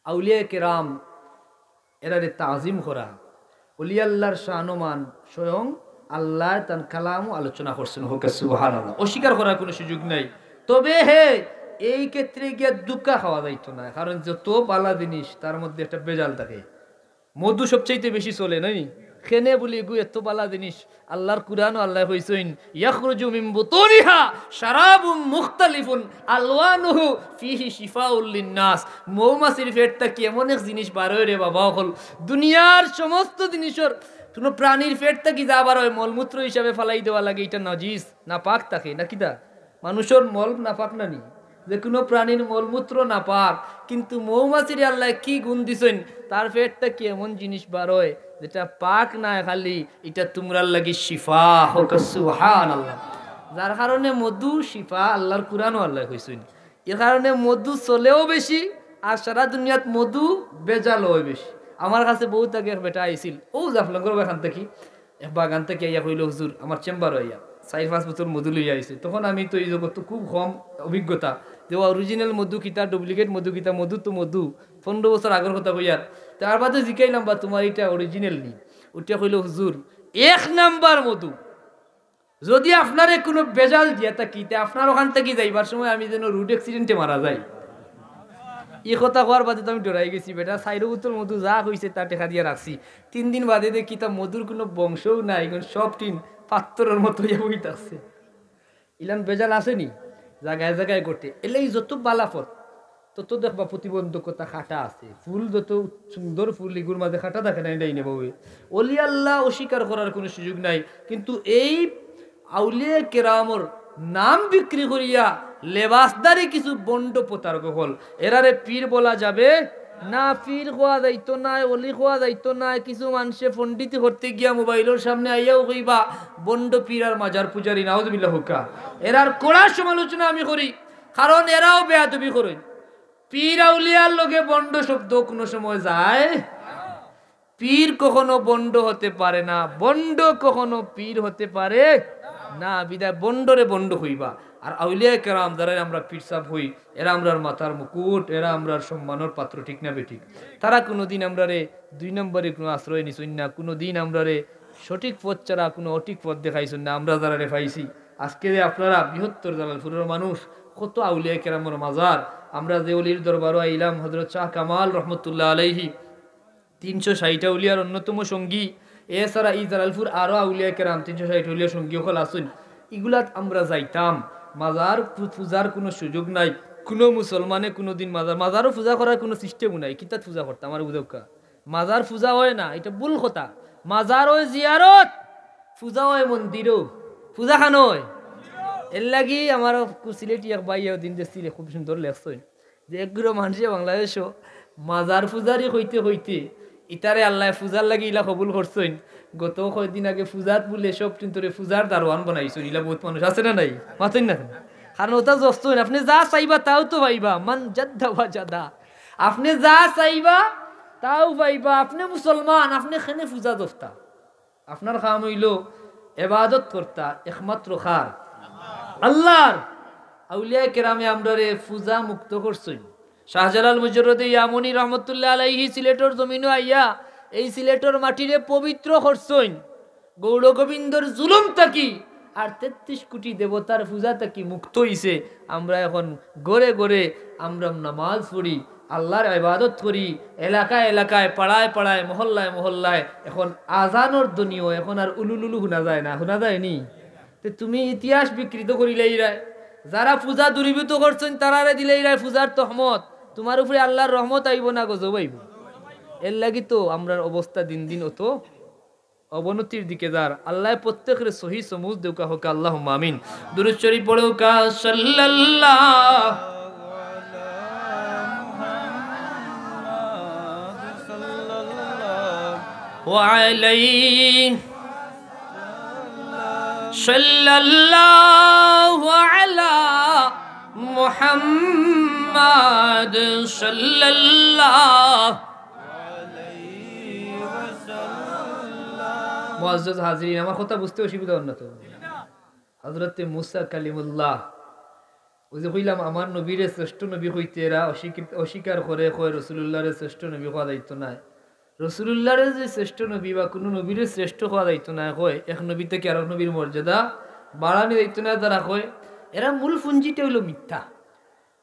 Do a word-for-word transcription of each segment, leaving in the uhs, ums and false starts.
আউলিয়ায়ে কেরাম এরারে তাজিম করা, অলি আল্লাহর শান ও মান স্বয়ং আল্লায় তান কালামো আলোচনা করছইন। হক্কা সুবহানাল্লাহ। অস্বীকার করার কুনু সুযোগ নাই। তবে হে, এই ক্ষেত্রে গিয়া ধুকা খাওয়া যাইতো নায়, কারণ যত বালা জিনিস তার মধ্যে একটা ভেজাল থাকে। মধু সবচাইতে বেশি চলে, নায়নি? কেনে বুলি গু এত বালা জিনিস, আল্লাহর কুরআনো আল্লায় কইছইন, "ইয়াখরুজু মিন বুতুনিহা শারাবুম মুখতালিফুন আলওয়ানুহু ফিহি শিফাউল লিন্নাস।" মৌমাছির পেট থাকি এমন এক জিনিস বার অয় রে বাবা অকল, দুনিয়ার সমস্ত জিনিসর, কুনু প্রাণীর পেট থাকি যা বার অয় মলমূত্র হিসাবে ফালাই দেওয়া লাগে, ইটা নাজিস, নাপাক থাকে, না কিতা? মানুষর মল নাপাক না নি? যে কুনু প্রাণীর মলমূত্র নাপাক, কিন্তু মৌমাছিরে আল্লায় কি গুণ দিছইন, তার পেট থাকি এমন জিনিস বার অয় যেটা পাক নায়, খালি ইটা তুমরার লাগি শিফা। হক্কা সুবহানাল্লাহ। যার কারণে মধু শিফা, আল্লাহর কুরআনো আল্লায় কইছইন। এর কারণে মধু চলেও বেশি, আর সারা দুনিয়াত মধু ভেজাল অয় বেশি। আমার কাছে বউত আগে এক বেটা আইছিল, অউ জাফলংর বাগান থাকি, এক বাগান থাকি আইয়া কইলো, "হুজুর, আমার চেম্বারো আইয়া চাইর পাঁচ বোতল মধু লইয়া আইছে।" তখন আমি তো ই জগতো খুব কম অভিজ্ঞতা, যে original মধু কিতা, duplicate মধু কিতা, মধু তো মধু, পনরো বছর আগর কথা কইয়ার। তার বাদে জিকাইলাম, "বা তুমার ইটা original নি?" উঠিয়া কইলো, "হুজুর, এক নাম্বার মধু।" যদি আপনারে কুনু ভেজাল দিয়া থাকি, তে আপনার অখান থাকি যাইবার সময় আমি যেন road accident-এ মারা যাই। ই কথা কওয়ার বাদে তো আমি ডরাই গেছি, বেটা, চাইরো বোতল মধু যা কইছে তা টেকা দিয়া রাখছি। তিন দিন বাদে দেখি তা মধুর কুনু বংশও নাই, এখন সব টিন পাত্তরর মতো অইয়া বই থাকছে। ইলান ভেজাল আছে নি? জাগায় জাগায় ঘটে। এলেই যত বালা পথ, তত দেখবা প্রতিবন্ধকতা খাটা আছে। ফুল যত সুন্দর ফুল, ইগুর মাঝে খাটা থাকে না, এটাই নেব। অলি আল্লাহ অস্বীকার করার কুনু সুযোগ নাই, কিন্তু এই আউলিয়া কেরামর নাম বিক্রি করিয়া লেবাসদারি কিছু বন্ড প্রতারক অকল, এরারে পীর বলা যাবে না, পীর কওয়া যাইতো নায়, অলি কওয়া যাইতো নায়। কিছু মানষে পণ্ডিতি করতে গিয়া মোবাইলর সামনে আইয়াও কইবা, "বন্ড পীর আর মাজার পূজারি, নাউজুবিল্লাহ হক্কা।" এরার কড়া সমালোচনা আমি করি, কারণ এরাও বেয়াদবি করইন। পীর আউলিয়ার লগে বন্ড শব্দ কুনু সময় যায়? পীর কখনো বন্ড হতে পারে না, বন্ড কখনো পীর হতে পারে না। বিদায় বন্ডরে বন্ড কইবা। আর আউলিয়া কেরাম যারারে আমরা পীর সাব কই, এরা আমরার মাথার মুকুট, এরা আমরার সম্মানর পাত্র, ঠিক না বেঠিক? তারা কুনুদিন আমরারে দুই নম্বরি কুনু আশ্রয় নিছইন না, কুনুদিন আমরারে সঠিক পথ ছাড়া কুনু অঠিক পথ দেখাইছইন না। আমরা যারারে পাইছি, আজকে যে আপনারা বৃহত্তর জালালপুরর মানুষ, কত আউলিয়া কেরামর মাজার, আমরা যে অলির দরবারো আইলাম, হযরত শাহ কামাল রহমতুল্লাহ আলাইহি, তিনশো ষাইট আউলিয়ার অন্যতম সঙ্গী। এছাড়া ই জালালপুর আরো আউলিয়া কেরাম, তিনশো ষাইট আউলিয়ার সঙ্গী অকল আছইন। ইগুলাত আমরা যাইতাম, মাজার পু-, পূজার কুনু সুযোগ নাই। কুনু মুসলমানে কুনুদিন মাজার, মাজারো পূজা করার কুনু system-ও নাই। কিতাত পূজা করতাম, আমারে বুঝাউক্কা। মাজার পূজা অয় না, ইটা ভুল কথা। মাজার অয় জিয়ারত, পূজা অয় মন্দিরো। পূজা খানো অয়। এরলাগি আমার কু-, সিলেটি এক ভাইয়ে অউ দিন দেখছি, খুব সুন্দর লেখছইন। যে একগুলো মানষে বাংলাদেশো মাজার পূজারি কইতে কইতে ইতারে আল্লায় পূজার লাগি ইলা কবুল করছইন। গত কয়দিন আগে পূজাত বুলে সব টিনতরে পূজার দারোয়ান বানাইছইন। ইলা বউত মানুষ আছে না নাই? মাতইন না কেনে? কারণ অতা জফছইন, আপনে যা চাইবা তাও তো পাইবা। মান জাদ্দা ওয়াজাদা। আপনে যা চাইবা তাও পাইবা। আপনে মুসলমান, আপনে কেনে পূজা জফতা? আপনার কাম অইলো এবাদত করতা একমাত্র কার? আল্লাহর। আউলিয়ায়ে কেরামে আমরারে পূজা মুক্ত করছইন। শাহজালাল মুজাররদে ইয়ামনি রহমতুল্লাহ আলাইহি সিলেটর জমিনো আইয়া এই সিলেটর মাটিরে পবিত্র করছইন। গৌর গোবিন্দর জুলুম থাকি আর তেত্রিশ কোটি দেবতার পূজা থাকি মুক্ত অইছে। আমরা এখন ঘরে ঘরে আমরা নামাজ পড়ি, আল্লাহর ইবাদত করি, এলাকায় এলাকায়, পাড়ায় পাড়ায়, মহল্লায় মহল্লায়। এখন আজানর ধ্বনিও এখন আর উলুলুলু হুনা যায় না, হুনা যায়নি? তে তুমি ইতিহাস বিকৃত করিলাইরায়, যারা পূজা দূরীভূত করছইন তারারে দিলাইরায় পূজার তহমত। তুমার উপরে আল্লাহর রহমত আইবো না, গজব আইবো। এরলাগি তো আমরার অবস্থা দিন দিন অত অবনতির দিকে যার। আল্লায় প্রত্যেকরে সহি সমুজ দেউক্কা, হক্কা আল্লাহুম্মা আমিন। দুরূদ শরীফ পড়উক্কা, সাল্লাল্লাহু আলাইহি, সাল্লাল্লাহু আলা মুহাম্মাদ, সাল্লাল্লাহু মুআজ্জাজ হাজিরিন, আমার কথা বুঝতে অসুবিধা অর না তো? হযরতে মুসা কালিমুল্লাহ ওই যে কইলাম, আমার নবীরে শ্রেষ্ঠ নবী কইতে এরা অস্বীকৃত, অস্বীকার করে, কয় রসুলুল্লাহরে শ্রেষ্ঠ নবী কওয়া যাইতো নায়। রসুলুল্লাহরে যে শ্রেষ্ঠ নবী বা কুনু নবীরে শ্রেষ্ঠ কওয়া যাইতো নায়, কয় এক নবী থাকি আরক নবীর মর্যাদা বাড়ানি যাইতো নায়, তারা কয়, এরা মূল পুঞ্জিটা অইলো মিথ্যা।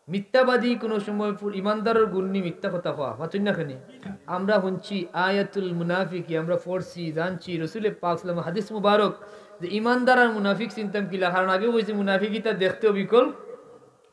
মিথ্যাবাদী কুনু সময় পু-, ইমানদারর গুণ নি মিথ্যা কথা কওয়া, মাতইন না কেনে? আমরা হুনছি আয়াতুল মুনাফিকি, আমরা পড়ছি, জানছি, রসুলে পাক সাল্লাল্লাহু আলাইহি ওয়াসাল্লাম হাদিস মুবারক, যে ইমানদার আর মুনাফিক চিনতাম কিলা, কারণ আগে কইছি মুনাফিক ইতা দেখতে অবিকল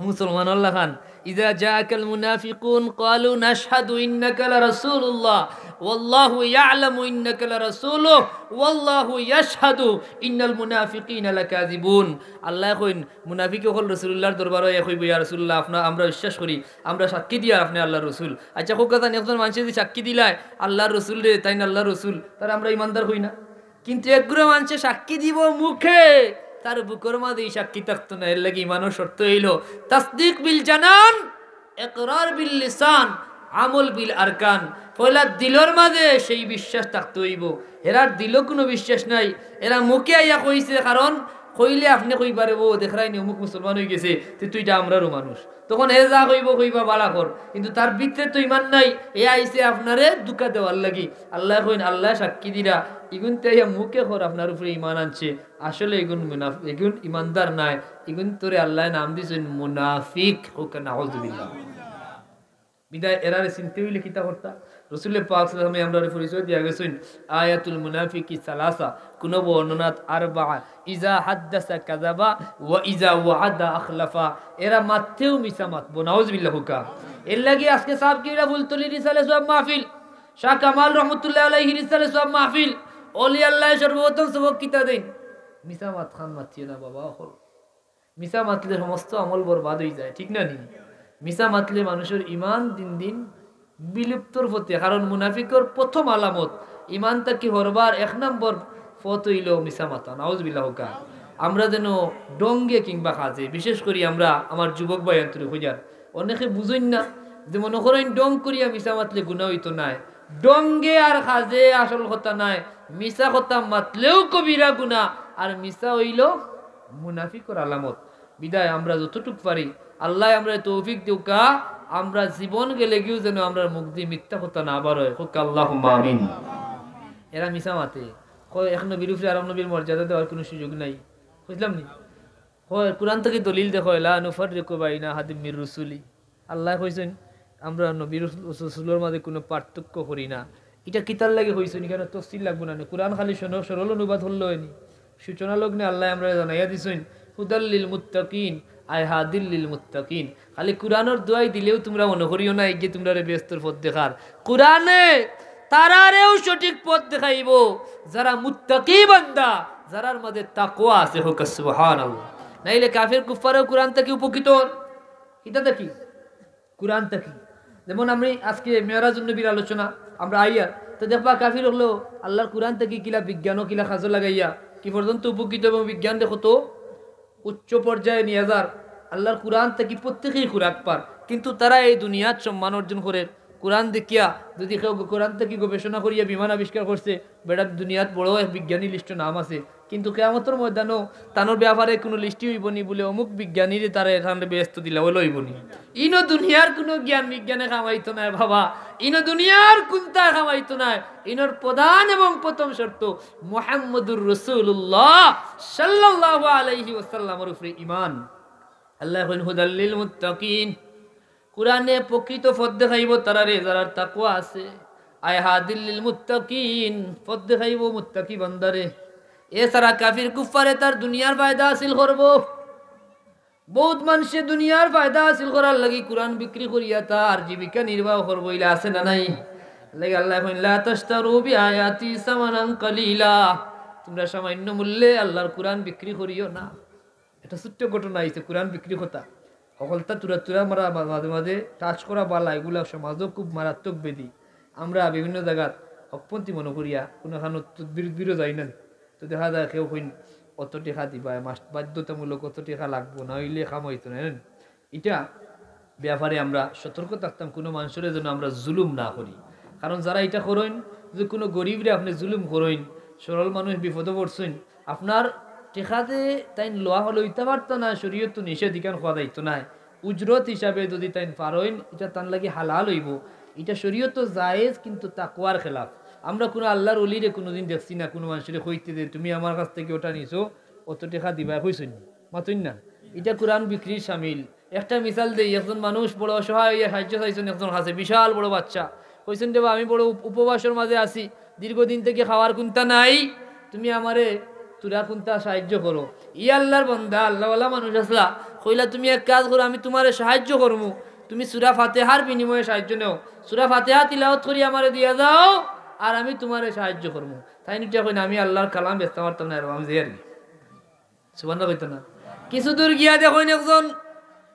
মুসলমানর লাখান। ইযা জাআকাল মুনাফিকুন ক্বালু নাশহাদু ইন্নাকা লারাসূলুল্লাহ ওয়াল্লাহু ইয়ালামু ইন্নাকা লারাসূলুহু ওয়াল্লাহু ইয়াশহাদু ইন্নাল মুনাফিকিনা লাকাযিবুন। আল্লায় কইন, মুনাফিক অকল রসুলুল্লাহর দরবারো আইয়া কইবো, "ইয়া রাসূলুল্লাহ, আপনা-, আমরা বিশ্বাস করি, আমরা সাক্ষী দিয়ার আপনে আল্লাহর রসুল।" আচ্ছা, কউক্কা চাইন, একজন মানষে যদি সাক্ষী দিলায় আল্লাহর রসুলরে, তাইন আল্লাহর রসুল, তারে আমরা ইমানদার কই না? কিন্তু একগুরা মানষে সাক্ষী দিবো মুখে, তার বুকর মাঝে ই সাক্ষী থাকতো না। এরলাগি ইমানর শর্ত অইলো তাসদিক বিল জানান, ইকরার বিল লিসান, আমল বিল আরকান। পয়লা দিলর মাঝে সেই বিশ্বাস থাকতে অইবো। এরার দিলো কুনু বিশ্বাস নাই, এরা মুখে আইয়া কইছে, কারণ কইলে আপনে কইবা রে, "ও দেখরায়নি অমুক মুসলমান অইগেছে, তে তুই ইটা আমরারও মানুষ।" তখন হে যা কইবো কইবা, "বালা কর," কিন্তু তার ভিতরে তো ইমান নাই। হে আইছে আপনারে ধুকা দেওয়ার লাগি। আল্লায় কইন, আল্লায় সাক্ষী দিরা, ইগুনতে আইয়া মুখে কর আপনার উপরে ইমান আনছে, আসলে ইগুন মুনাফ-, ইগুন ইমানদার নায়, ইগুনতরে আল্লায় নাম দিছইন মুনাফিক। কউক্কা নাউজুবিল্লাহ। বিদায় এরারে চিনতে অইলে কিতা করতা? রসুলে পাক সাল্লাল্লাহু আলাইহি ওয়াসাল্লামে আমরারে পরিচয় দিয়া গেছইন, আয়াতুল মুনাফিকি সালাসা, কুনু বর্ণনাত আরবা, ইজা হাদ্দাসা কাযাবা ওয়া ইজা ওয়াআদা আখলাফা। এরা মাততেও মিছা মাতবো, নাউজুবিল্লাহ কউক্কা। এরলাগি আজকে সাব কিবলা ফুলতলি রিসালে সওয়াব মাহফিল, শাহ কামাল রহমতুল্লাহ আলাইহি রিসালে সওয়াব মাহফিল, অলি আল্লায় সর্বপ্রথম সবক কিতা দেইন? মিছা মাত খান মাতিও না বাবা অকল। মিছা মাতলে সমস্ত আমল বরবাদ অইযায়, ঠিক না নি? মিছা মাতলে মানুষর ইমান দিন দিন বিলুপ্তর পথে, কারণ মুনাফিকর প্রথম আলামত, ইমান থাকি হরবার এক নম্বর পথ অইলো মিছা মাতা। নাউজুবিল্লাহ কউক্কা। আমরা যেন ঢঙ্গে কিংবা কাজে, বিশেষ করি আমরা আমার যুবক ভাইয়াইন্তরে কইয়ার, অনেকে বুঝইন না যে মনো করইন ঢং করিয়া মিছা মাতলে গুনা অইতো নায়। ঢঙ্গে আর কাজে আসল কথা নায়, মিছা কথা মাতলেও কবিরা গুনা, আর মিছা অইলো মুনাফিকর আলামত। বিদায় আমরা যতটুক পারি, আল্লায় আমরারে তৌফিক দেউক্কা, আমরা জীবন গেলেগিও যেন আমরার মুখদি মিথ্যা কথা না বারয়। কউক্কা আল্লাহুম্মা আমিন। এরা মিছা মাতে, কয় এক নবীর উপরে আরক নবীর মর্যাদা দেওয়ার কুনু সুযোগ নাই, বুঝলাম নি? কয় কুরআন থাকি দলিল দেখো, লা নুফাররিকু বাইনা আহাদিম মির রুসুলি। আল্লায় কইছইন, আমরা নবীর রসুল-, রসুলর মাঝে কুনু পার্থক্য করি না। ইটা কিতার লাগি কইছইন, ইখানো তফসিল লাগবো না নি? কুরআন খালি সন-, সরল অনুবাদ করলে অয়নি। সূচনা লগ্নে আল্লায় আমরারে জানাইয়া দিছইন, হুদাল লিল মুত্তাকিন, আয় হাদিল লিল মুত্তাকিন। খালি কুরআনর দোয়াই দিলেও তুমরা মনো করিও না, এগিয়ে তুমরারে বেহেস্তর পথ দেখার। কুরআনে তারারেও সঠিক পথ দেখাইবো, যারা মুত্তাকি বান্দা, যারার মাঝে তাকওয়া আছে। কউক্কা সুবহানাল্লাহ। নাইলে কাফির কুফফারেও কুরআন থাকি উপকৃত অর। কিতা থাকি? কুরআন থাকি। যেমন আমি আজকে মেরাজুন নবীর আলোচনা, আমরা আইয়ার, তো দেখবা কাফির অকলেও আল্লাহর কুরআন থাকি কিলা বিজ্ঞানও কিলা কাজও লাগাইয়া কি পর্যন্ত উপকৃত এবং বিজ্ঞানরে কত উচ্চ পর্যায়ে নিয়া যার। আল্লাহর কুরআন থাকি প্রত্যেকেই খুরাক পার, কিন্তু তারা এই দুনিয়াত সম্মান অর্জন করের। কুরআন দেখিয়া যদি কেউ গ-, কুরআন থাকি গবেষণা করিয়া বিমান আবিষ্কার করছে, বেটা দুনিয়াত বড় এক বিজ্ঞানী লিস্টো নাম আছে, কিন্তু কিয়ামতর ময়দানো তানর ব্যাপারে কুনু লিস্টি অইবো নি বুলে অমুক বিজ্ঞানীরে তারে তানরে বেহেস্ত দিলা, অইলো অইবো নি? ইনো দুনিয়ার কুনু জ্ঞান বিজ্ঞানে কামাইতো নায় বাবা, ইনো দুনিয়ার কুন্তা কামাইতো নায়। ইনোর প্রধান এবং প্রথম শর্ত মুহাম্মদুর রাসূলুল্লাহ সাল্লাল্লাহু আলাইহি ওয়াসাল্লামর উপরে ঈমান। আল্লায় কইন, "হুদাল লিল মুত্তাকিন।" কুরআনে প্রকৃত পথ দেখাইবো তারারে, যারার তাকওয়া আছে। আয় হাদিল লিল মুত্তাকিন, পথ দেখাইবো মুত্তাকি বান্দারে। এছাড়া কাফির কুফফারে তার দুনিয়ার ফায়দা হাসিল করবো। বউত মানষে দুনিয়ার ফায়দা হাসিল করার লাগি কুরআন বিক্রি করিয়া তার জীবিকা নির্বাহ করবো, ইলা আছে না নাই? লাগি আল্লায় কইন, "লা তাশতারু বিআয়াতি সামানান কালিলা।" তুমরা সামান্য মূল্যে আল্লাহর কুরআন বিক্রি করিও না। একটা ছোট্ট ঘটনা আইছে, কুরআন বিক্রি কথা। হকলতা তুরা তুরা মারা মা-, মাঝে মাঝে touch করা বালা, এগুলা সমাজও খুব মারাত্মক ব্যাধি। আমরা বিভিন্ন জাগাত হকপন্থী মনো করিয়া কুনুখানো তদবির উদবিরও যাই না। তো দেখা যায় কেউ কইন, "অত টেকা দিবা, মাস-, বাধ্যতামূলক অত টেকা লাগবো, না অইলে কাম অইতো না।" ইটা ব্যাপারে আমরা সতর্ক থাকতাম, কুনু মানষরে যেন আমরা জুলুম না করি। কারণ যারা ইটা করইন, যদি কুনু গরিবরে আপনে জুলুম করইন, সরল মানুষ বিপদো পড়ছইন, আপনার টেকা যে তাইন লওয়া হলে অইতা পারতো না, শরীয়ত তো নিষেধ, ইখান কওয়া যাইতো নায়। উজরত হিসাবে যদি তাইন পারইন, ইটা তান লাগি হালাল অইবো, ইটা শরীয়ত তো জায়েজ, কিন্তু তাকওয়ার খেলাফ। আমরা কুনু আল্লার ওলিরে কুনুদিন দেখছি না কুনু মানষরে কইতে যে, "তুমি আমার কাছ থাকি ওটা নিছো, অত টেকা দিবায়," কইছইন নি? মাতইন না। ইটা কুরআন বিক্রির শামিল। একটা মিসাল দেই, একজন মানুষ বড় অসহায় অইয়া সাহায্য চাইছইন একজনর কাছে, বিশাল বড় বাচ্চা। কইছইন, "দেবা, আমি বড় উপ-, উপবাসর মাঝে আছি, দীর্ঘদিন থাকি খাওয়ার কুন্তা নাই, তুমি আমারে থুড়া কুন্তা সাহায্য করো।" ই আল্লার বান্দা, আল্লাওয়ালা মানুষ আছলা, কইলা, "তুমি এক কাজ করো, আমি তুমারে সাহায্য করমু, তুমি সূরা ফাতিহার বিনিময়ে সাহায্য নেও, সূরা ফাতিহা তিলাওয়াত করি আমারে দিয়া যাও, আর আমি তুমারে সাহায্য করমু।" তাইন উঠিয়া কইন, "আমি আল্লার কালাম বেচতাম পারতাম না, এরকম আমি যাই আর কি।" সুবহানাল্লাহ কইতা না? কিছু দূর গিয়া দেখইন একজন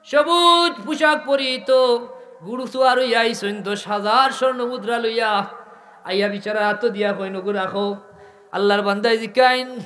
সবুজ পোশাক পরিহিত, ঘুড়সওয়ার অইয়া আইছইন, দশ হাজার স্বর্ণ মুদ্রা লইয়া। আইয়া বিচারা আতো দিয়া কইন, "ওগু রাখো।" আল্লার বান্দায় জিকাইন,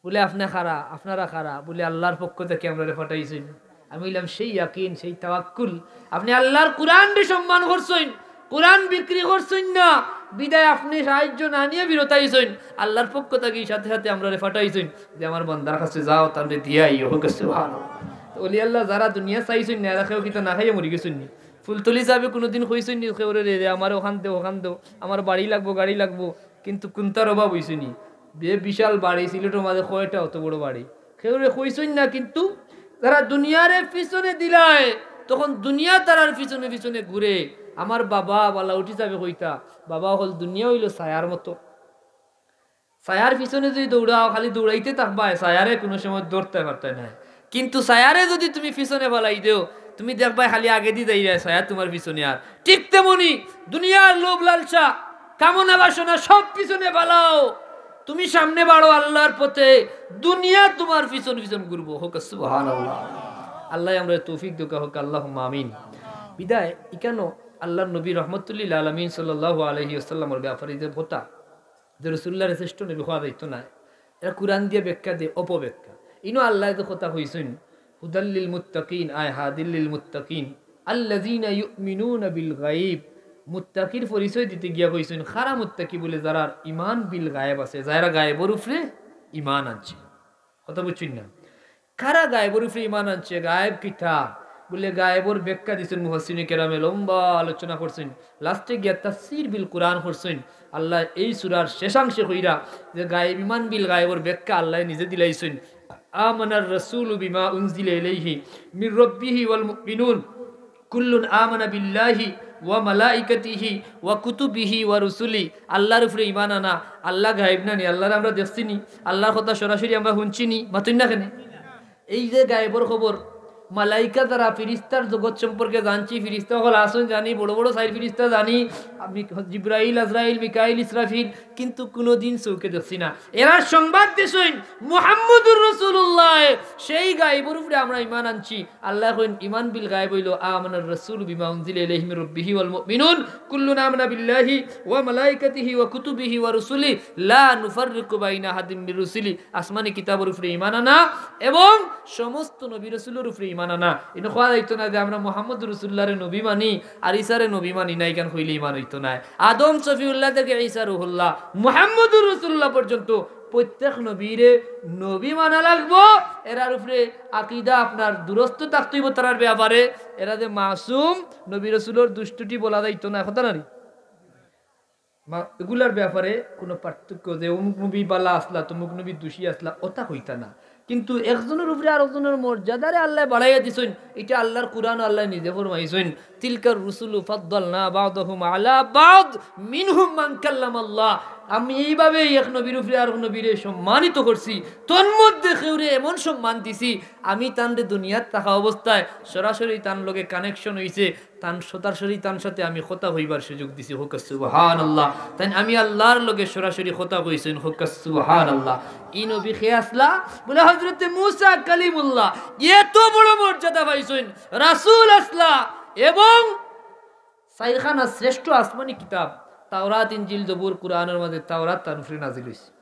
বুলে, "আপনে কারা, আপনারা কারা?" বুলে, "আল্লার পক্ষ থাকি আমরারে পাঠাইছইন।" আমি কইলাম, "সেই ইয়াকিন, সেই তাওয়াক্কুল। আপনে আল্লার কুরআনরে সম্মান করছইন, কুরআন বিক্রি করছইন না, বিদায় আপনে সাহায্য না নিয়া ফিরত আইছইন। আল্লার পক্ষ থাকি সাথে সাথে আমরারে পাঠাইছইন যে আমার বান্দার কাছে যাও, তানরে দিয়া আইও।" কউক্কা সুবহানাল্লাহ। তো অলি আল্লা যারা দুনিয়া চাইছইন না, এরা কেউ কিতা না খাইয়া মরি গেছইন নি? ফুলতলি সাবে কুনুদিন কইছইন নি কেউরে, "রে, রে, আমারে অখান দেও, অখান দেও, আমার বাড়ি লাগবো, গাড়ি লাগবো"? কিন্তু কুন্তার অভাব অইছে নি? বে বিশাল বাড়ি, সিলেটর মাঝে কয়টা অত বড় বাড়ি? কেউরে কইছইন না, কিন্তু যারা দুনিয়ারে পিছনে দিলায়, তখন দুনিয়া তারার পিছনে পিছনে ঘুরে। আমার বাবা বালা উঠি যাবে কইতা, বাবা অকল, দুনিয়া অইলো ছায়ার মতো। ছায়ার পিছনে যদি দৌড়াও, খালি দৌড়াইতে থাকবায়, ছায়ারে কুনু সময় ধরতে পারতায় নায়। কিন্তু ছায়ারে যদি তুমি পিছনে ফালাই দেও, তুমি দেখবায় খালি আগেদি যাইরায়, ছায়া তুমার পিছনে। আর ঠিক তেমনি দুনিয়ার লোভ লালসা, কামনা বাসনা সব পিছনে ফালাও, তুমি সামনে বাড়ো আল্লার পথে, দুনিয়া তুমার পিছন পিছন ঘুরবো। কউক্কা সুবহানাল্লাহ। আল্লায় আমরারে তৌফিক দেউক্কা, কউক্কা আল্লাহুম্মা আমিন। বিদায় ইকানো আল্লার নবী রহমতুল্লিল আলামিন সাল্লাল্লাহু আলাইহি ওয়াসাল্লামর ব্যাপারে যে কথা, যে রসুলুল্লারে শ্রেষ্ঠ নবী কওয়া যাইতো নায়, এরা কুরআন দিয়া ব্যাখ্যা দেয় অপব্যাখ্যা। ইনো আল্লায় যে কথা কইছইন, "হুদাল লিল মুত্তাকিন", আয় হাদিল লিল মুত্তাকিন, "আল্লাযীনা ইউমিনুনা বিল গায়ব।" মুত্তাকির পরিচয় দিতে গিয়া কইছইন, "কারা মুত্তাকি?" বুলে, "যারার ঈমান বিল গায়ব আছে, যারা গায়বর উপরে ঈমান আনছে।" কথা বুঝছইন না? কারা গায়বর উপরে ঈমান আনছে? গায়ব কিতা? বুলে, গায়বর ব্যাখ্যা দিছইন মুফাসসিরিনে কেরামে, লম্বা আলোচনা করছইন। লাস্টে গিয়া তাফসীর বিল কুরআন করছইন। আল্লায় এই সূরার শেষাংশে কইরা যে গায়ব, ঈমান বিল গায়বর ব্যাখ্যা আল্লায় নিজে দিলাইছইন। আমানার রাসূলু বিমা উনজিলা ইলাইহি মির রাব্বিহি ওয়াল মুমিনুন কুল্লুন আমানা বিল্লাহি ওয়া মালাইকাতিহি ওয়া কুতুবিহি ওয়া রুসুলি। আল্লার উপরে ঈমান আনা। আল্লা গায়ব না নি? আল্লারে আমরা দেখছি নি? আল্লার কথা সরাসরি আমরা হুনছি নি? মাতইন না কেনে? এই যে গায়বর খবর, মালাইকা যারা ফিরিস্তার জগৎ সম্পর্কে জানছি, ফিরিস্তা অকল আছইন জানি, বড় বড় চাইর ফিরিস্তা জানি, আমি জিব্রাইল, আজরাইল, মিকাইল, ইসরাফিল, কিন্তু কুনুদিন চউখে দেখছি না। এরা সংবাদ দিছইন মুহাম্মদুর রাসূলুল্লাহ, সেই গায়বর উপরে আমরা ঈমান আনছি। আল্লায় কইন, ঈমান বিল গায়ব অইলো, আমানার রাসূলু বিমা উনজিলা ইলাইহি মির রাব্বিহি ওয়াল মুমিনুন কুল্লুন আমানা বিল্লাহি ওয়া মালাইকাতিহি ওয়া কুতুবিহি ওয়া রুসুলি লা নুফাররিকু বাইনা আহাদিম মির রুসুলি। আসমানি কিতাবর উপরে ঈমান আনা এবং সমস্ত নবী রাসূলর উপরে ঈমান আনা। ইনো কওয়া যাইতো না যে আমরা মুহাম্মদুর রাসূলুল্লারে নবী মানি আর ঈসারে নবী মানি না, ইখান কইলে ঈমান অইতো নায়। আদম সফিউল্লাহ থাকি ঈসা রুহুল্লাহ, মুহাম্মদুর রাসূলুল্লাহ পর্যন্ত প্রত্যেক নবীরে নবী মানা লাগবো। এরার উপরে আকিদা আপনার দুরস্ত থাকতে অইবো তারার ব্যাপারে। এরা যে মাসুম, নবী রাসূলর দুষ ত্রুটি বলা যাইতো না, কথা না নি? মা-, এগুলার ব্যাপারে কুনু পার্থক্য যে অমুক নবী বালা আছলা, তমুক নবী দুষী আছলা, অতা কইতা না। কিন্তু একজনর উপরে আরকজনর মর্যাদারে আল্লায় বাড়াইয়া দিছইন, ইটা আল্লার কুরআনো আল্লায় নিজে ফরমাইছইন, "তিলকার রুসুলু ফাদ্দালনা বা'দাহুম আলা বা'দ মিনহুম মান কাল্লামাল্লাহ।" আমি এইভাবে এক নবীর উপরে আরক নবীরে সম্মানিত করছি, তন্মধ্যে কেউরে এমন সম্মান দিছি, আমি তানরে দুনিয়াত থাকা অবস্থায় সরাসরি তান লগে connection অইছে, তান সরাসরি তান সাথে আমি কথা কইবার সুযোগ দিছি। কউক্কা সুবহানাল্লাহ। তাইন আমি আল্লার লগে সরাসরি কথা কইছইন। কউক্কা সুবহানাল্লাহ। ই নবী কে আছলা? বুলে, হযরতে মুসা কালিমুল্লাহ। এত বড় মর্যাদা পাইছইন, রাসূল আছলা এবং চাইরখানা শ্রেষ্ঠ আসমানি কিতাব, তাওরাত, ইনজিল, জবুর, কুরআনর মাঝে তাওরাত তান উপরে নাজিল অইছে।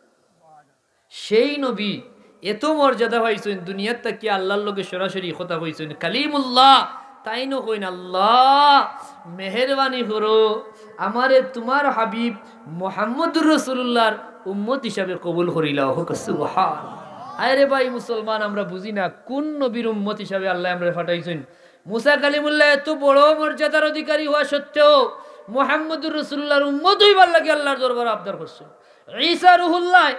সেই নবী এত মর্যাদা পাইছইন, দুনিয়াত থাকি আল্লার লগে সরাসরি কথা কইছইন, কালিমুল্লাহ। তাইনও কইন, "আল্লাহ, মেহেরবানি করো, আমারে তুমার হাবিব মুহাম্মদুর রাসূলুল্লাহর উম্মত হিসাবে কবুল করিলাও। কউক্কা সুবহান। আরে ভাই মুসলমান, আমরা বুঝি না কুন নবীর উম্মত হিসাবে আল্লায় আমরারে পাঠাইছইন। মুসা কালিমুল্লাহ এত বড় মর্যাদার অধিকারী হওয়া সত্ত্বেও মুহাম্মদুর রাসূলুল্লাহর উম্মত অইবার লাগি আল্লাহর দরবারো আবদার করছইন। ঈসা রুহুল্লাহ